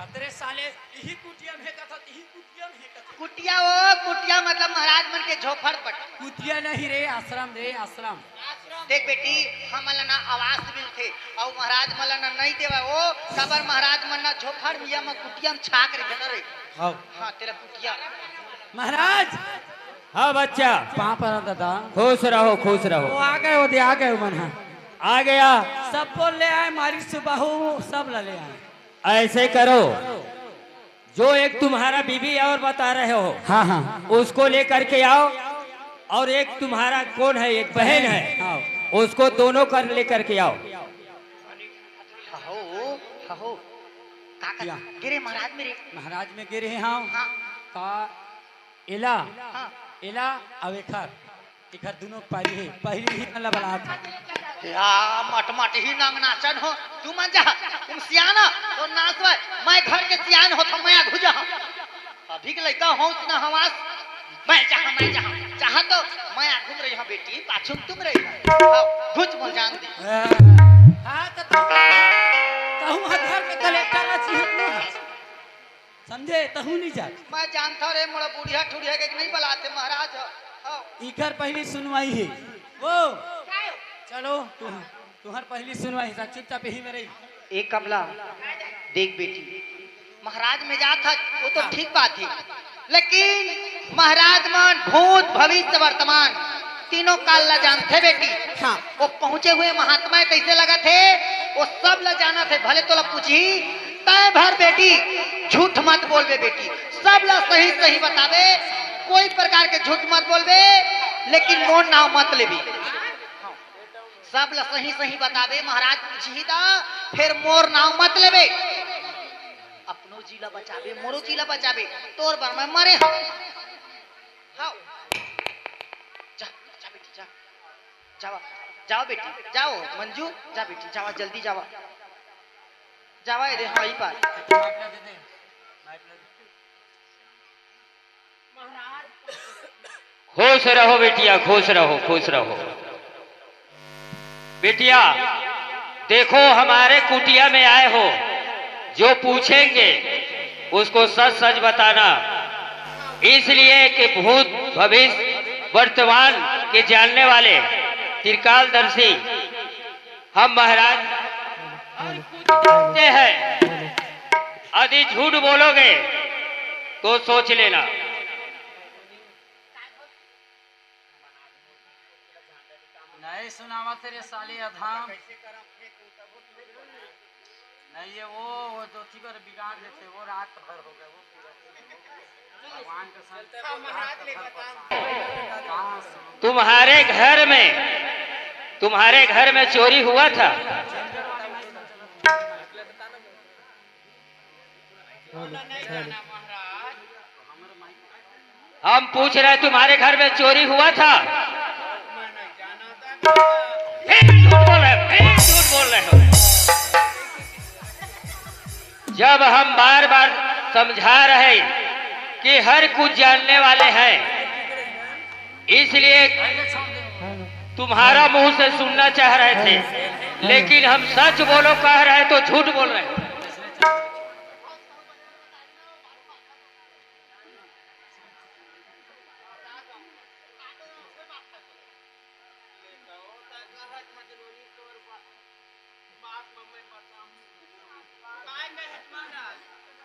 अतरे साले, यही कुटिया में हे कथा, यही कुटिया में हे कथा। कुटिया ओ, कुटिया मतलब महाराज मन के झोपड़पट्टी। कुटिया नहीं रे, आश्रम रे, आश्रम। देख बेटी, हमन ला ना आवास मिलथे, अउ महाराज मन ला ना नहीं देवय ओ, काबर महाराज मन ना झोपड़ मिया म कुटिया म छाक रहिथे ना रे। हाँ। हाँ, तेरा कुटिया। महाराज, हाँ बच्चा। पाँव परन दादा। खुश रहो, खुश रहो। वो आ गए, वो दे आ गए मन, हाँ। आ गया। सब बोल ले आए, मारी सुबाहु, सब ला ले आए। ऐसे करो, जो एक तुम्हारा बीवी और बता रहे हो, हाँ, हाँ। उसको लेकर के आओ, और एक तुम्हारा कौन है, एक बहन है, हाँ। उसको दोनों कर लेकर के आओ। हहो, हहो, का कर क्या? गिरे महाराज मेरे। महाराज में गिरे हैं, हाँ। हाँ। का एला, हाँ। एला अउ एखर, एखर दुनो पारी हे, पहिली ही वाला बलात हे। या मटमट ही नंग नाचन हो, तू मन जा, तुम सियान हो, तो नाच भाई, मैं घर के सियान हो, तो मैं आघू जा। अभी के लइका हो, इतना हवास, मैं जा, मैं जा, जहाँ तो मैं आघू में रही हूँ बेटी, पाछू में तुम रही हो। हाँ, घुच बोल जान दे। हाँ, तो तुम, कहूँ घर में कलेक्टर ना चिन्हत नहीं। समझे? तहूँ नहीं जात। मैं जानता रे, मोला बुढ़िया ठुढ़िया के नहीं बलाते महाराज। हाँ। इकर पहली सुनवाई है वो। चलो, तू, तुहर पहली सुनवाई है, चुपचाप यही में रही। ए कमला, देख बेटी, महाराज में जात हस, वो तो ठीक बात है, लेकिन महाराज मन भूत, भविष्य, वर्तमान तीनों काल ला जानथे बेटी। हाँ। वो पहुंचे हुए महात्मा हे, कइसे लगत हे, वो सब ला जानत हे। भले तोला पूछही, तय भर बेटी झूठ मत बोलबे बेटी, सब ला सही सही बताबे, कोई प्रकार के झूठ मत बोलबे, लेकिन मोर नाव मत लेबे। सब ला सही सही बताबे, महाराज पूछही त फेर मोर नाव मत लेबे। अपनो जी ला बचाबे, मोरो जी ला बचाबे, तोर बर मैं मरे हंव। हाँ। जा, जा बेटी, जा। जावा, जावा बेटी, जाओ, मंजू, जा बेटी, जावा, जल्दी जावा। जावा, ए दे, हाँ, ई पार। खुश रहो बेटिया, खुश रहो, खुश रहो। बेटिया, देखो, हमारे कुटिया में आए हो, जो पूछेंगे, उसको सच सच बताना, इसलिए कि भूत, भविष्य, वर्तमान के जानने वाले त्रिकालदर्शी हम महाराज हर कुछ जानते हैं। यदि झूठ बोलोगे तो सोच लेना। नहीं सुनावत रे साले अधम। नहीं, ये वो, वो ज्योति बर बिगाड़ देते, वो रात भर हो गए, वो पूरा भगवान कसम। तुम्हारे घर में, तुम्हारे घर में चोरी हुआ था? हम पूछ रहे, तुम्हारे घर में चोरी हुआ था? फिर झूठ बोल रहे हो, फिर झूठ बोल रहे हो। जब हम बार बार समझा रहे कि हर कुछ जानने वाले हैं, इसलिए तुम्हारा मुंह से सुनना चाह रहे थे, लेकिन हम सच बोलो कह रहे तो झूठ बोल रहे हो।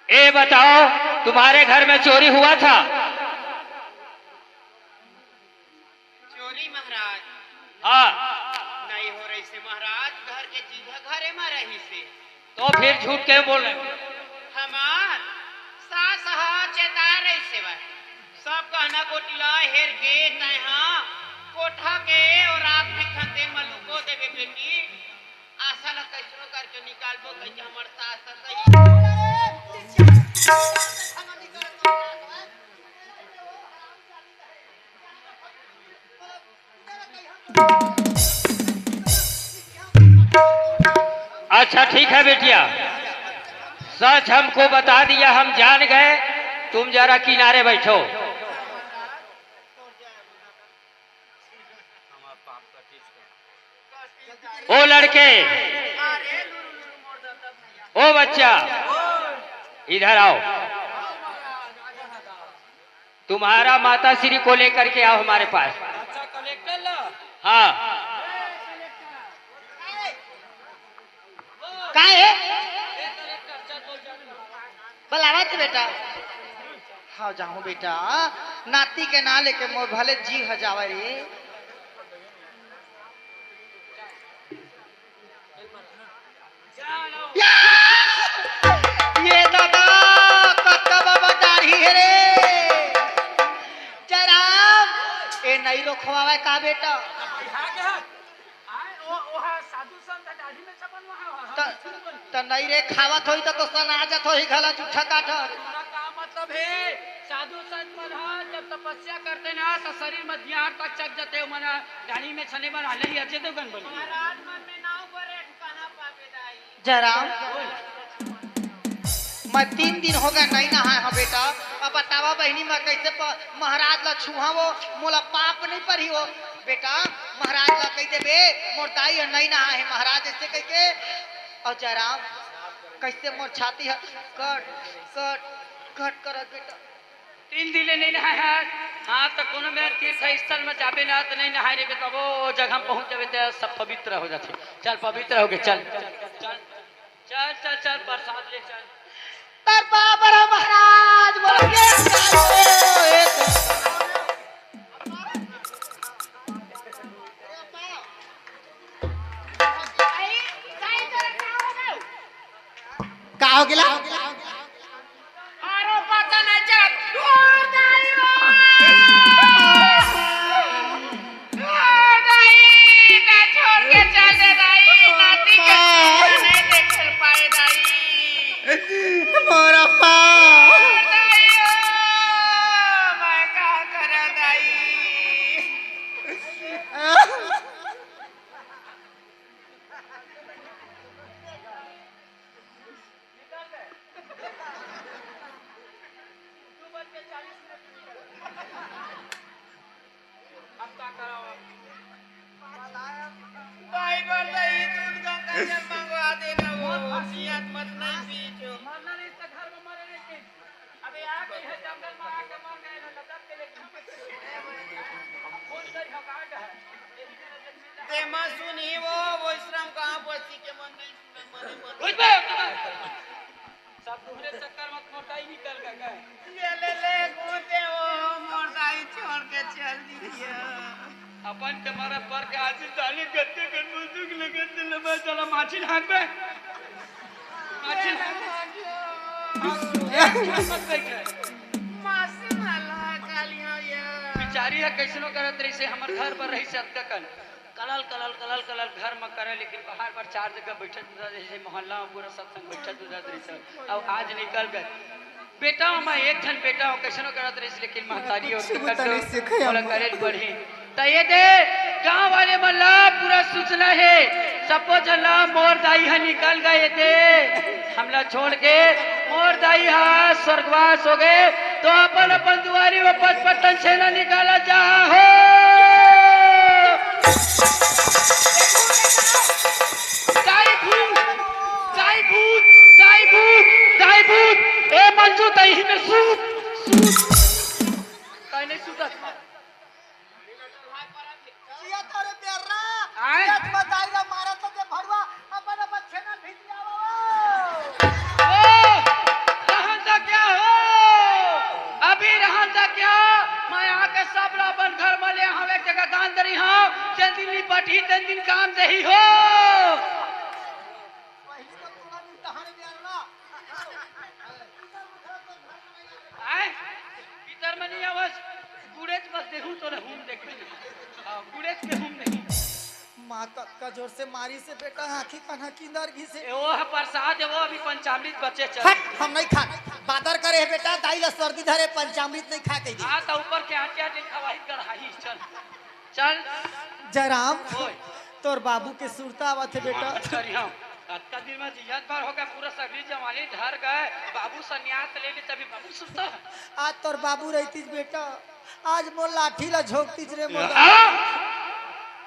ए बताओ, तुम्हारे घर में चोरी हुआ था? चोरी महाराज? हाँ। नहीं हो रहिसे महाराज, घर के चीज ह घरे म रहिसे। तो फिर झूठ क्यों बोल रहे हो? हमार सास ह चेताय रहिसे वह, सब गहना गोटी ला हेर के तैं ह कोठा के और आग में खंते म लुको देबे बेटी। आशा ला कैसनो करके निकालबो कहिके हमर सास ह कही। अच्छा ठीक है बेटिया, सच हमको बता दिया, हम जान गए, तुम जरा किनारे बैठो। ओ लड़के, ओ बच्चा, इधर आओ। तुम्हारा माता श्री को लेकर के आओ हमारे पास। हाँ। का हे? बलावत बेटा। हाँ, जाहूँ बेटा। नाती के ना लेके मोर भले जी ह जावे रे। या! ये दादा, कक्का बाबा दाढ़ी हे रे। जयराम, ए नहीं रोखवावे का बेटा? त, त नहीं रे, खावत होही त, तो सना जात होही घला जूठा काटत। तोला का मतलब हे? साधु संत मन ह जब तपस्या करथे ना, त शरीर म दियार तक चक जथे, ओमन ह ढाणी में छने बना ले, अजय देवगन बन। महाराज मन में नाव बरे ठिकाना पाबे दाई। जयराम, मैं तीन दिन हो गए नहीं नहाए हंव बेटा। अब बतावा बहिनी, मैं कैसे प-, महाराज ला छुहावो, मोला पाप नहीं परी हो बेटा। महाराज ला कह देबे, मोर दाई ह नहीं नहाए हे महाराज, ऐसे कह के। और जयराम, कैसे मोर छाती ह कट कट घट करत बेटा। तीन दिन ले नहीं नहाए हस। हाँ, त कोनो मेर तीर्थ स्थल में जाबे ना, त नहीं नहाए रे बेटा, वो जगह में पहुंच जाबे, त सब पवित्र हो जाथे। चल, पवित्र हो गए, चल, चल, चल, चल, चल, चल, प्रसाद ले चल। तर बाबरा महाराज बोल के का हो गेला? आरो पता नहीं चलत। ओ दाई, ओ दाई, ना छोड़ के चल दे दाई, नाती के चेहरा नहीं देख पाए दाई। मोर अम्मा। ओ दाई, ओ, मैं का करा दाई? भाई, बरदई दूध गंगा जल मंगवा देना, वो सियात मत नहीं पीछो। मरना नहीं, इसका घर में मरे नहीं। अबे आ गई है जंगल में, आके मर गए ना, लदक के लेकिन कौन सही हकाट है। तेमा सुनी वो, वो श्रम कहाँ बसी के मन नहीं सुना, मने मर कुछ बे, सब दूसरे चक्कर में मोटाई निकल गए। ये ले ले, कूदे वो मोटाई छोड़ के चल दिया। अपन के मारा पर के आज साले गत्ते कर मुंह दुख लगे, दिल में चला माछी हाथ में। माछी हाथ में। मत बैठे। मासी वाला कालिया ये। बिचारी है, कैसनो करत रही से हमर घर पर रही से अतका कन। कलल, कलल, कलल, कलल घर में करे, लेकिन बाहर पर चार जगह बैठत उठत, जैसे मोहल्ला में पूरा सत्संग बैठत उठत रही सब। अब आज निकल गए। बेटा, मैं एक ठन बेटा हूँ, कैसनो करत रही, लेकिन महतारी और कुछ कर दो, तनी सीखे बोला हम। करे पड़ी। त ये दे, गांव वाले मन ला पूरा सूचना है, सबो झन ला मोर दाई ह निकल गए दे, हमला छोड़ के मोर दाई ह स्वर्गवास हो गए, तो अपन अपन दुआरी में पचपन छेना निकाला जा हो। दाई भूत, दाई भूत, दाई भूत, दाई भूत, ए मंजू, तही में सूत, सूत। काहे नहीं सूतत? जिया तोरे बेर्रा, आय? खेत में दाई ला मारत दे भड़वा, अपन अपन छेना भीतरी आवा हो। ओ, रहन दा क्या हो? अभी रहन दा क्या? मैं आके सब ला अपन घर में ले हवे के गांध रही हूँ, जल्दी निपटही, तेन दिन काम देही हो। पहली तो तोरा भी तहर बेर्रा। आय? भीतर में नहीं आवस। गुड़ेच बस देखूं तो रहूं देखूं। हाँ, गुड़ेच के हूं नहीं। माँ कतका जोर से मारी से बेटा, आँखी कान्हा किंदर घिसे। ए, वो है प्रसाद है, वो अभी पंचामृत बचे चल। हट, हम नहीं खान। बादर करे है बेटा, दाई ला सर्दी धरे, पंचामृत नहीं खा के दी। हाँ, तो ऊपर के आँखी आँखी खवाही कढ़ाई, चल। चल। जयराम, ओए। तोर बाबू के सुरता आवत है बेटा। हाँ, चल, हाँ। अतका दिन में जियत भर होगा, पूरा सगरी जवानी ढर गए। बाबू संन्यास ले ले, तभी बाबू सुरता। आज तोर बाबू रहतीस बेटा, आज मोर लाठी ला झोंकतीस रे मोर। हाँ?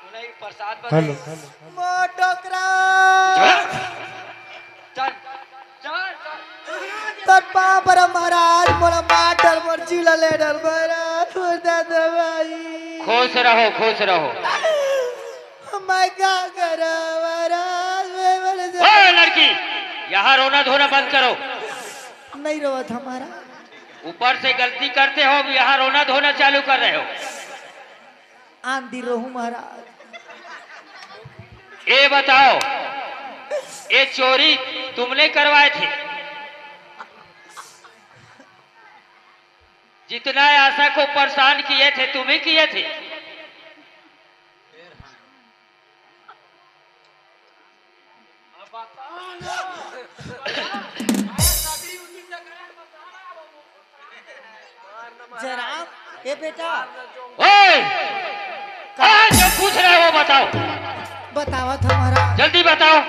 उन्हें प्रसाद हेलो। बने। मोर डोकरा। चल, चल, चल। तोर पाँव परब महाराज, मोला मार डर, मोर जीव ला ले डर महाराज, मोर दादा भाई। खुश रहो, खुश रहो। मैं का करा महाराज, मैं मर जा- ओए लड़की, यहाँ रोना धोना बंद करो। नहीं रोवत हमारा। ऊपर से गलती करते हो, अब यहाँ रोना धोना चालू कर रहे हो। आंधी रोहू महाराज। ये बताओ, ये चोरी तुमने करवाए थे? जितना आशा को परेशान किए थे, तुम ही किए थे। जयराम, ए बेटा। ओए! का? कहाँ जो पूछ रहे हो, बताओ। बतावा था महाराज। जल्दी बताओ।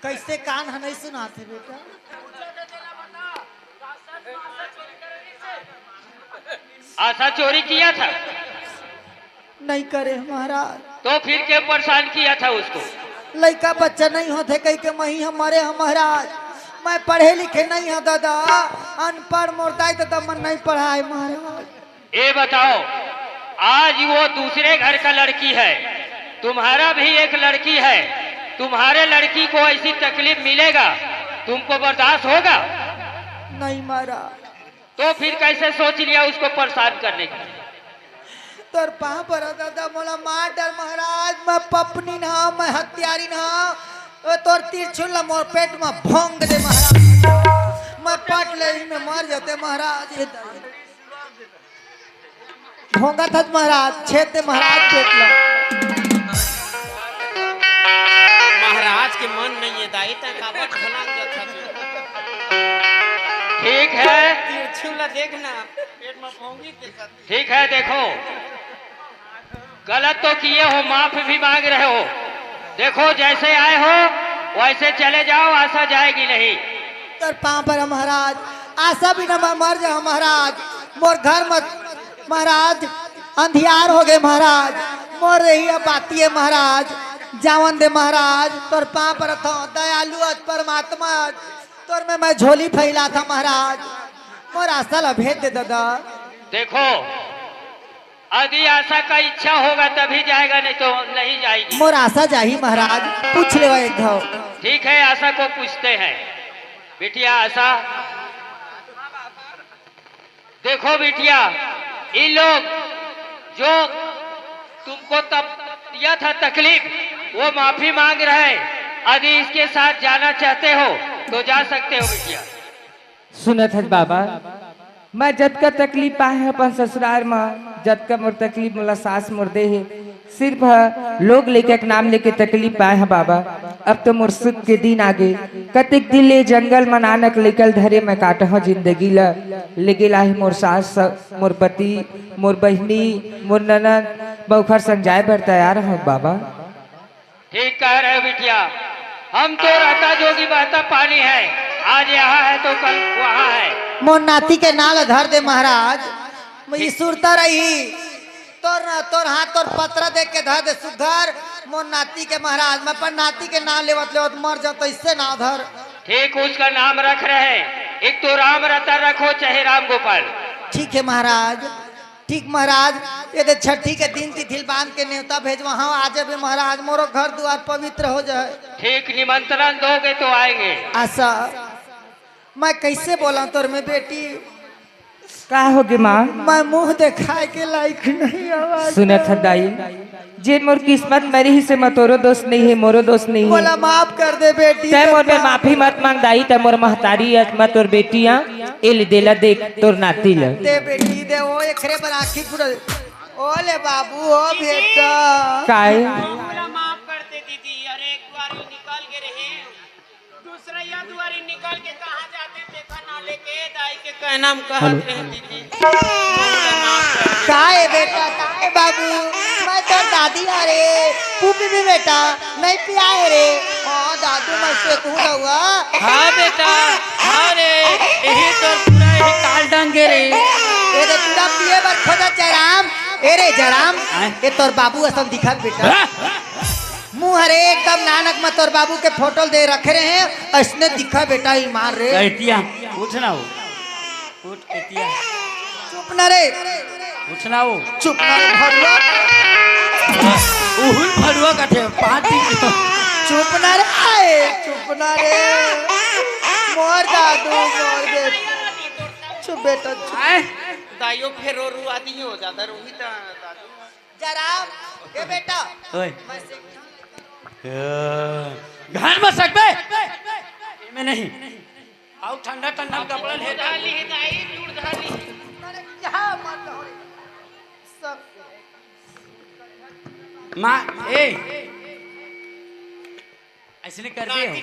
कैसे कान ह नहीं सुनाते बेटा? आशा चोरी किया था? नहीं करे महाराज। तो फिर क्यों परेशान किया था उसको? लइका बच्चा नहीं होते कह के मही हमारे ह महाराज। मैं पढ़े लिखे नहीं हँव दादा, अनपढ़ मोर दाई ददा मन नहीं पढ़ाए महाराज। ये बताओ, आज वो दूसरे घर का लड़की है, तुम्हारा भी एक लड़की है, तुम्हारे लड़की को ऐसी तकलीफ मिलेगा, तुमको बर्दाश्त होगा? नहीं महाराज। तो फिर कैसे सोच लिया उसको परेशान करने की? तोर पाँव परँव दादा, मोला मार डार महाराज, मैं पपनी न हँव, मैं हत्यारी न हँव। ओ तोर तिरछुल ला मोर पेट म भोंग दे महाराज, मैं पट ले इमे मर जाते महाराज। ये भोंगत हस महाराज, छेद दे महाराज पेट ला। महाराज के मन नहीं है दाई, तैं काबर भलान जथा के। ठीक है। तिरछुल ला देख ना, पेट में भोंगी देखत। ठीक है, देखो, गलत तो किए हो, माफी भी मांग रहे हो। देखो, जैसे आए हो वैसे चले जाओ, आशा जाएगी नहीं। तोर पाँव परँव महाराज, आशा बिना मैं मर जाहूँ महाराज। मोर घर मत महाराज, अंधियार हो गए महाराज। मोर रहिया बाती है महाराज, जावन दे महाराज। तोर पाँव परत हँव, दयालु अस परमात्मा अस, तोर में मैं झोली फैलात हँव महाराज। मोर आशा ला भेज दे दादा। देखो, यदि आशा का इच्छा होगा तभी जाएगा, नहीं तो नहीं जाएगी। मोर आशा जाही महाराज, पूछ लेवा एक घाव। ठीक है, आशा को पूछते हैं। बिटिया आशा, देखो बिटिया, इन लोग जो तुमको तब दिया था तकलीफ, वो माफी मांग रहे हैं। यदि इसके साथ जाना चाहते हो तो जा सकते हो बिटिया। सुनत हस बाबा, मैं जतका तकलीफ पाए हँव अपन ससुरार म, जतका मोर तकलीफ मोला सास मोर दे हे, सिर्फ ह लोग लइका के नाम लेके तकलीफ पाए हँव बाबा। अब तो मोर सुख के दिन आगे। कतेक दिन ले जंगल म नानक लइका ल धरे मैं काटहूँ जिंदगी ल, लेकिन आही मोर सास, मोर पति, मोर बहिनी, मोर ननद, मैं ओखर संग जाए बर तैयार हँव बाबा। ठीक कह रहे हो बिटिया, हम तो रहता जोगी बहता पानी है, आज यहाँ है तो कल वहाँ है। मोर नाती के नाव ल धर दे महाराज, मैं सुरता रही। तोर ना, तोर हाथ तोर पतरा देख के धर दे सुधर। मोर नाती के महाराज, मैं अपन नाती के नाव लेवत लेवत मर जाँव तो इससे नाव धर। ठीक उसका नाम रख रहे हैं, एक तो राम रतन रखो चाहे राम गोपाल। ठीक है महाराज। ठीक महाराज, ये दे छठी के दिन तिथि ल बांध के नेवता भेजवा हँव, आ जाबे महाराज, मोरो घर दुआर पवित्र हो जाए। ठीक निमंत्रण दोगे तो आएंगे। आशा, मैं कैसे बोला तोर में बेटी? का होगे माँ? मैं मुँह देखाए के लायक नहीं हँव। सुनत हस दाई, जेन मोर किस्मत म रिहिसे, मैं तोरो दोस्त नहीं हे, मोरो दोस्त नहीं हे। मोला माफ कर दे बेटी, तैं मोर में माफी मत मांग दाई, तैं मोर महतारी अस, मैं तोर बेटी आँव। ए ले दे ला देख तोर नाती ल। दे बेटी दे, ओ एकरे बर आँखी फुटल। ओ ले बाबू, ओ बेटा। काय? मोला माफ कर दे दीदी, अरे एक दुआरी निकल के रहे, दूसरा या दुआरी निकल के कहाँ जाते देखा ना लेके दाई के कहना हम कहत रहे दीदी। काय बेटा, काय बाबू, मैं तोर दादी हँव रे, तू पीबे बेटा, नहीं पियाए रे। हाँ दादू, मैं से तू रहुआ। हाँ बेटा, हाँ रे, यही तोर पूरा यही काल डांगे रे। ए रे, पूरा पिए बर खोजा जयराम। ए रे जयराम, आय। ए तोर बाबू असन दिखत बेटा। हाँ? मुँह हरे एकदम नानक म तोर बाबू के फोटो दे रखे रहे, अइसने दिखा बेटा ईमान रे। कहितिया, पूछ ना हो। उठ, एतिया। चुप ना रे। उठ ना हो। चुप ना रे भरुआ। उहुल भरुआ कथे, पाँच दिन के। चुप ना रे, आए, चुप ना रे। मोर दादू, मोर बेटा। चुप बेटा, चुप। आए, दाइयो फेर रो रुआ दी हो जाता, रोहित दादू। जराम, ए बेटा। ओए। मैं से ए, घर में सकबे। एमे नहीं। आउ ठंडा ठंडा कपड़ा ले। धाली है दाई, लूड़ धाली। यहाँ मत हो रे। सब। माँ, ए। ऐसे नहीं कर दे हो।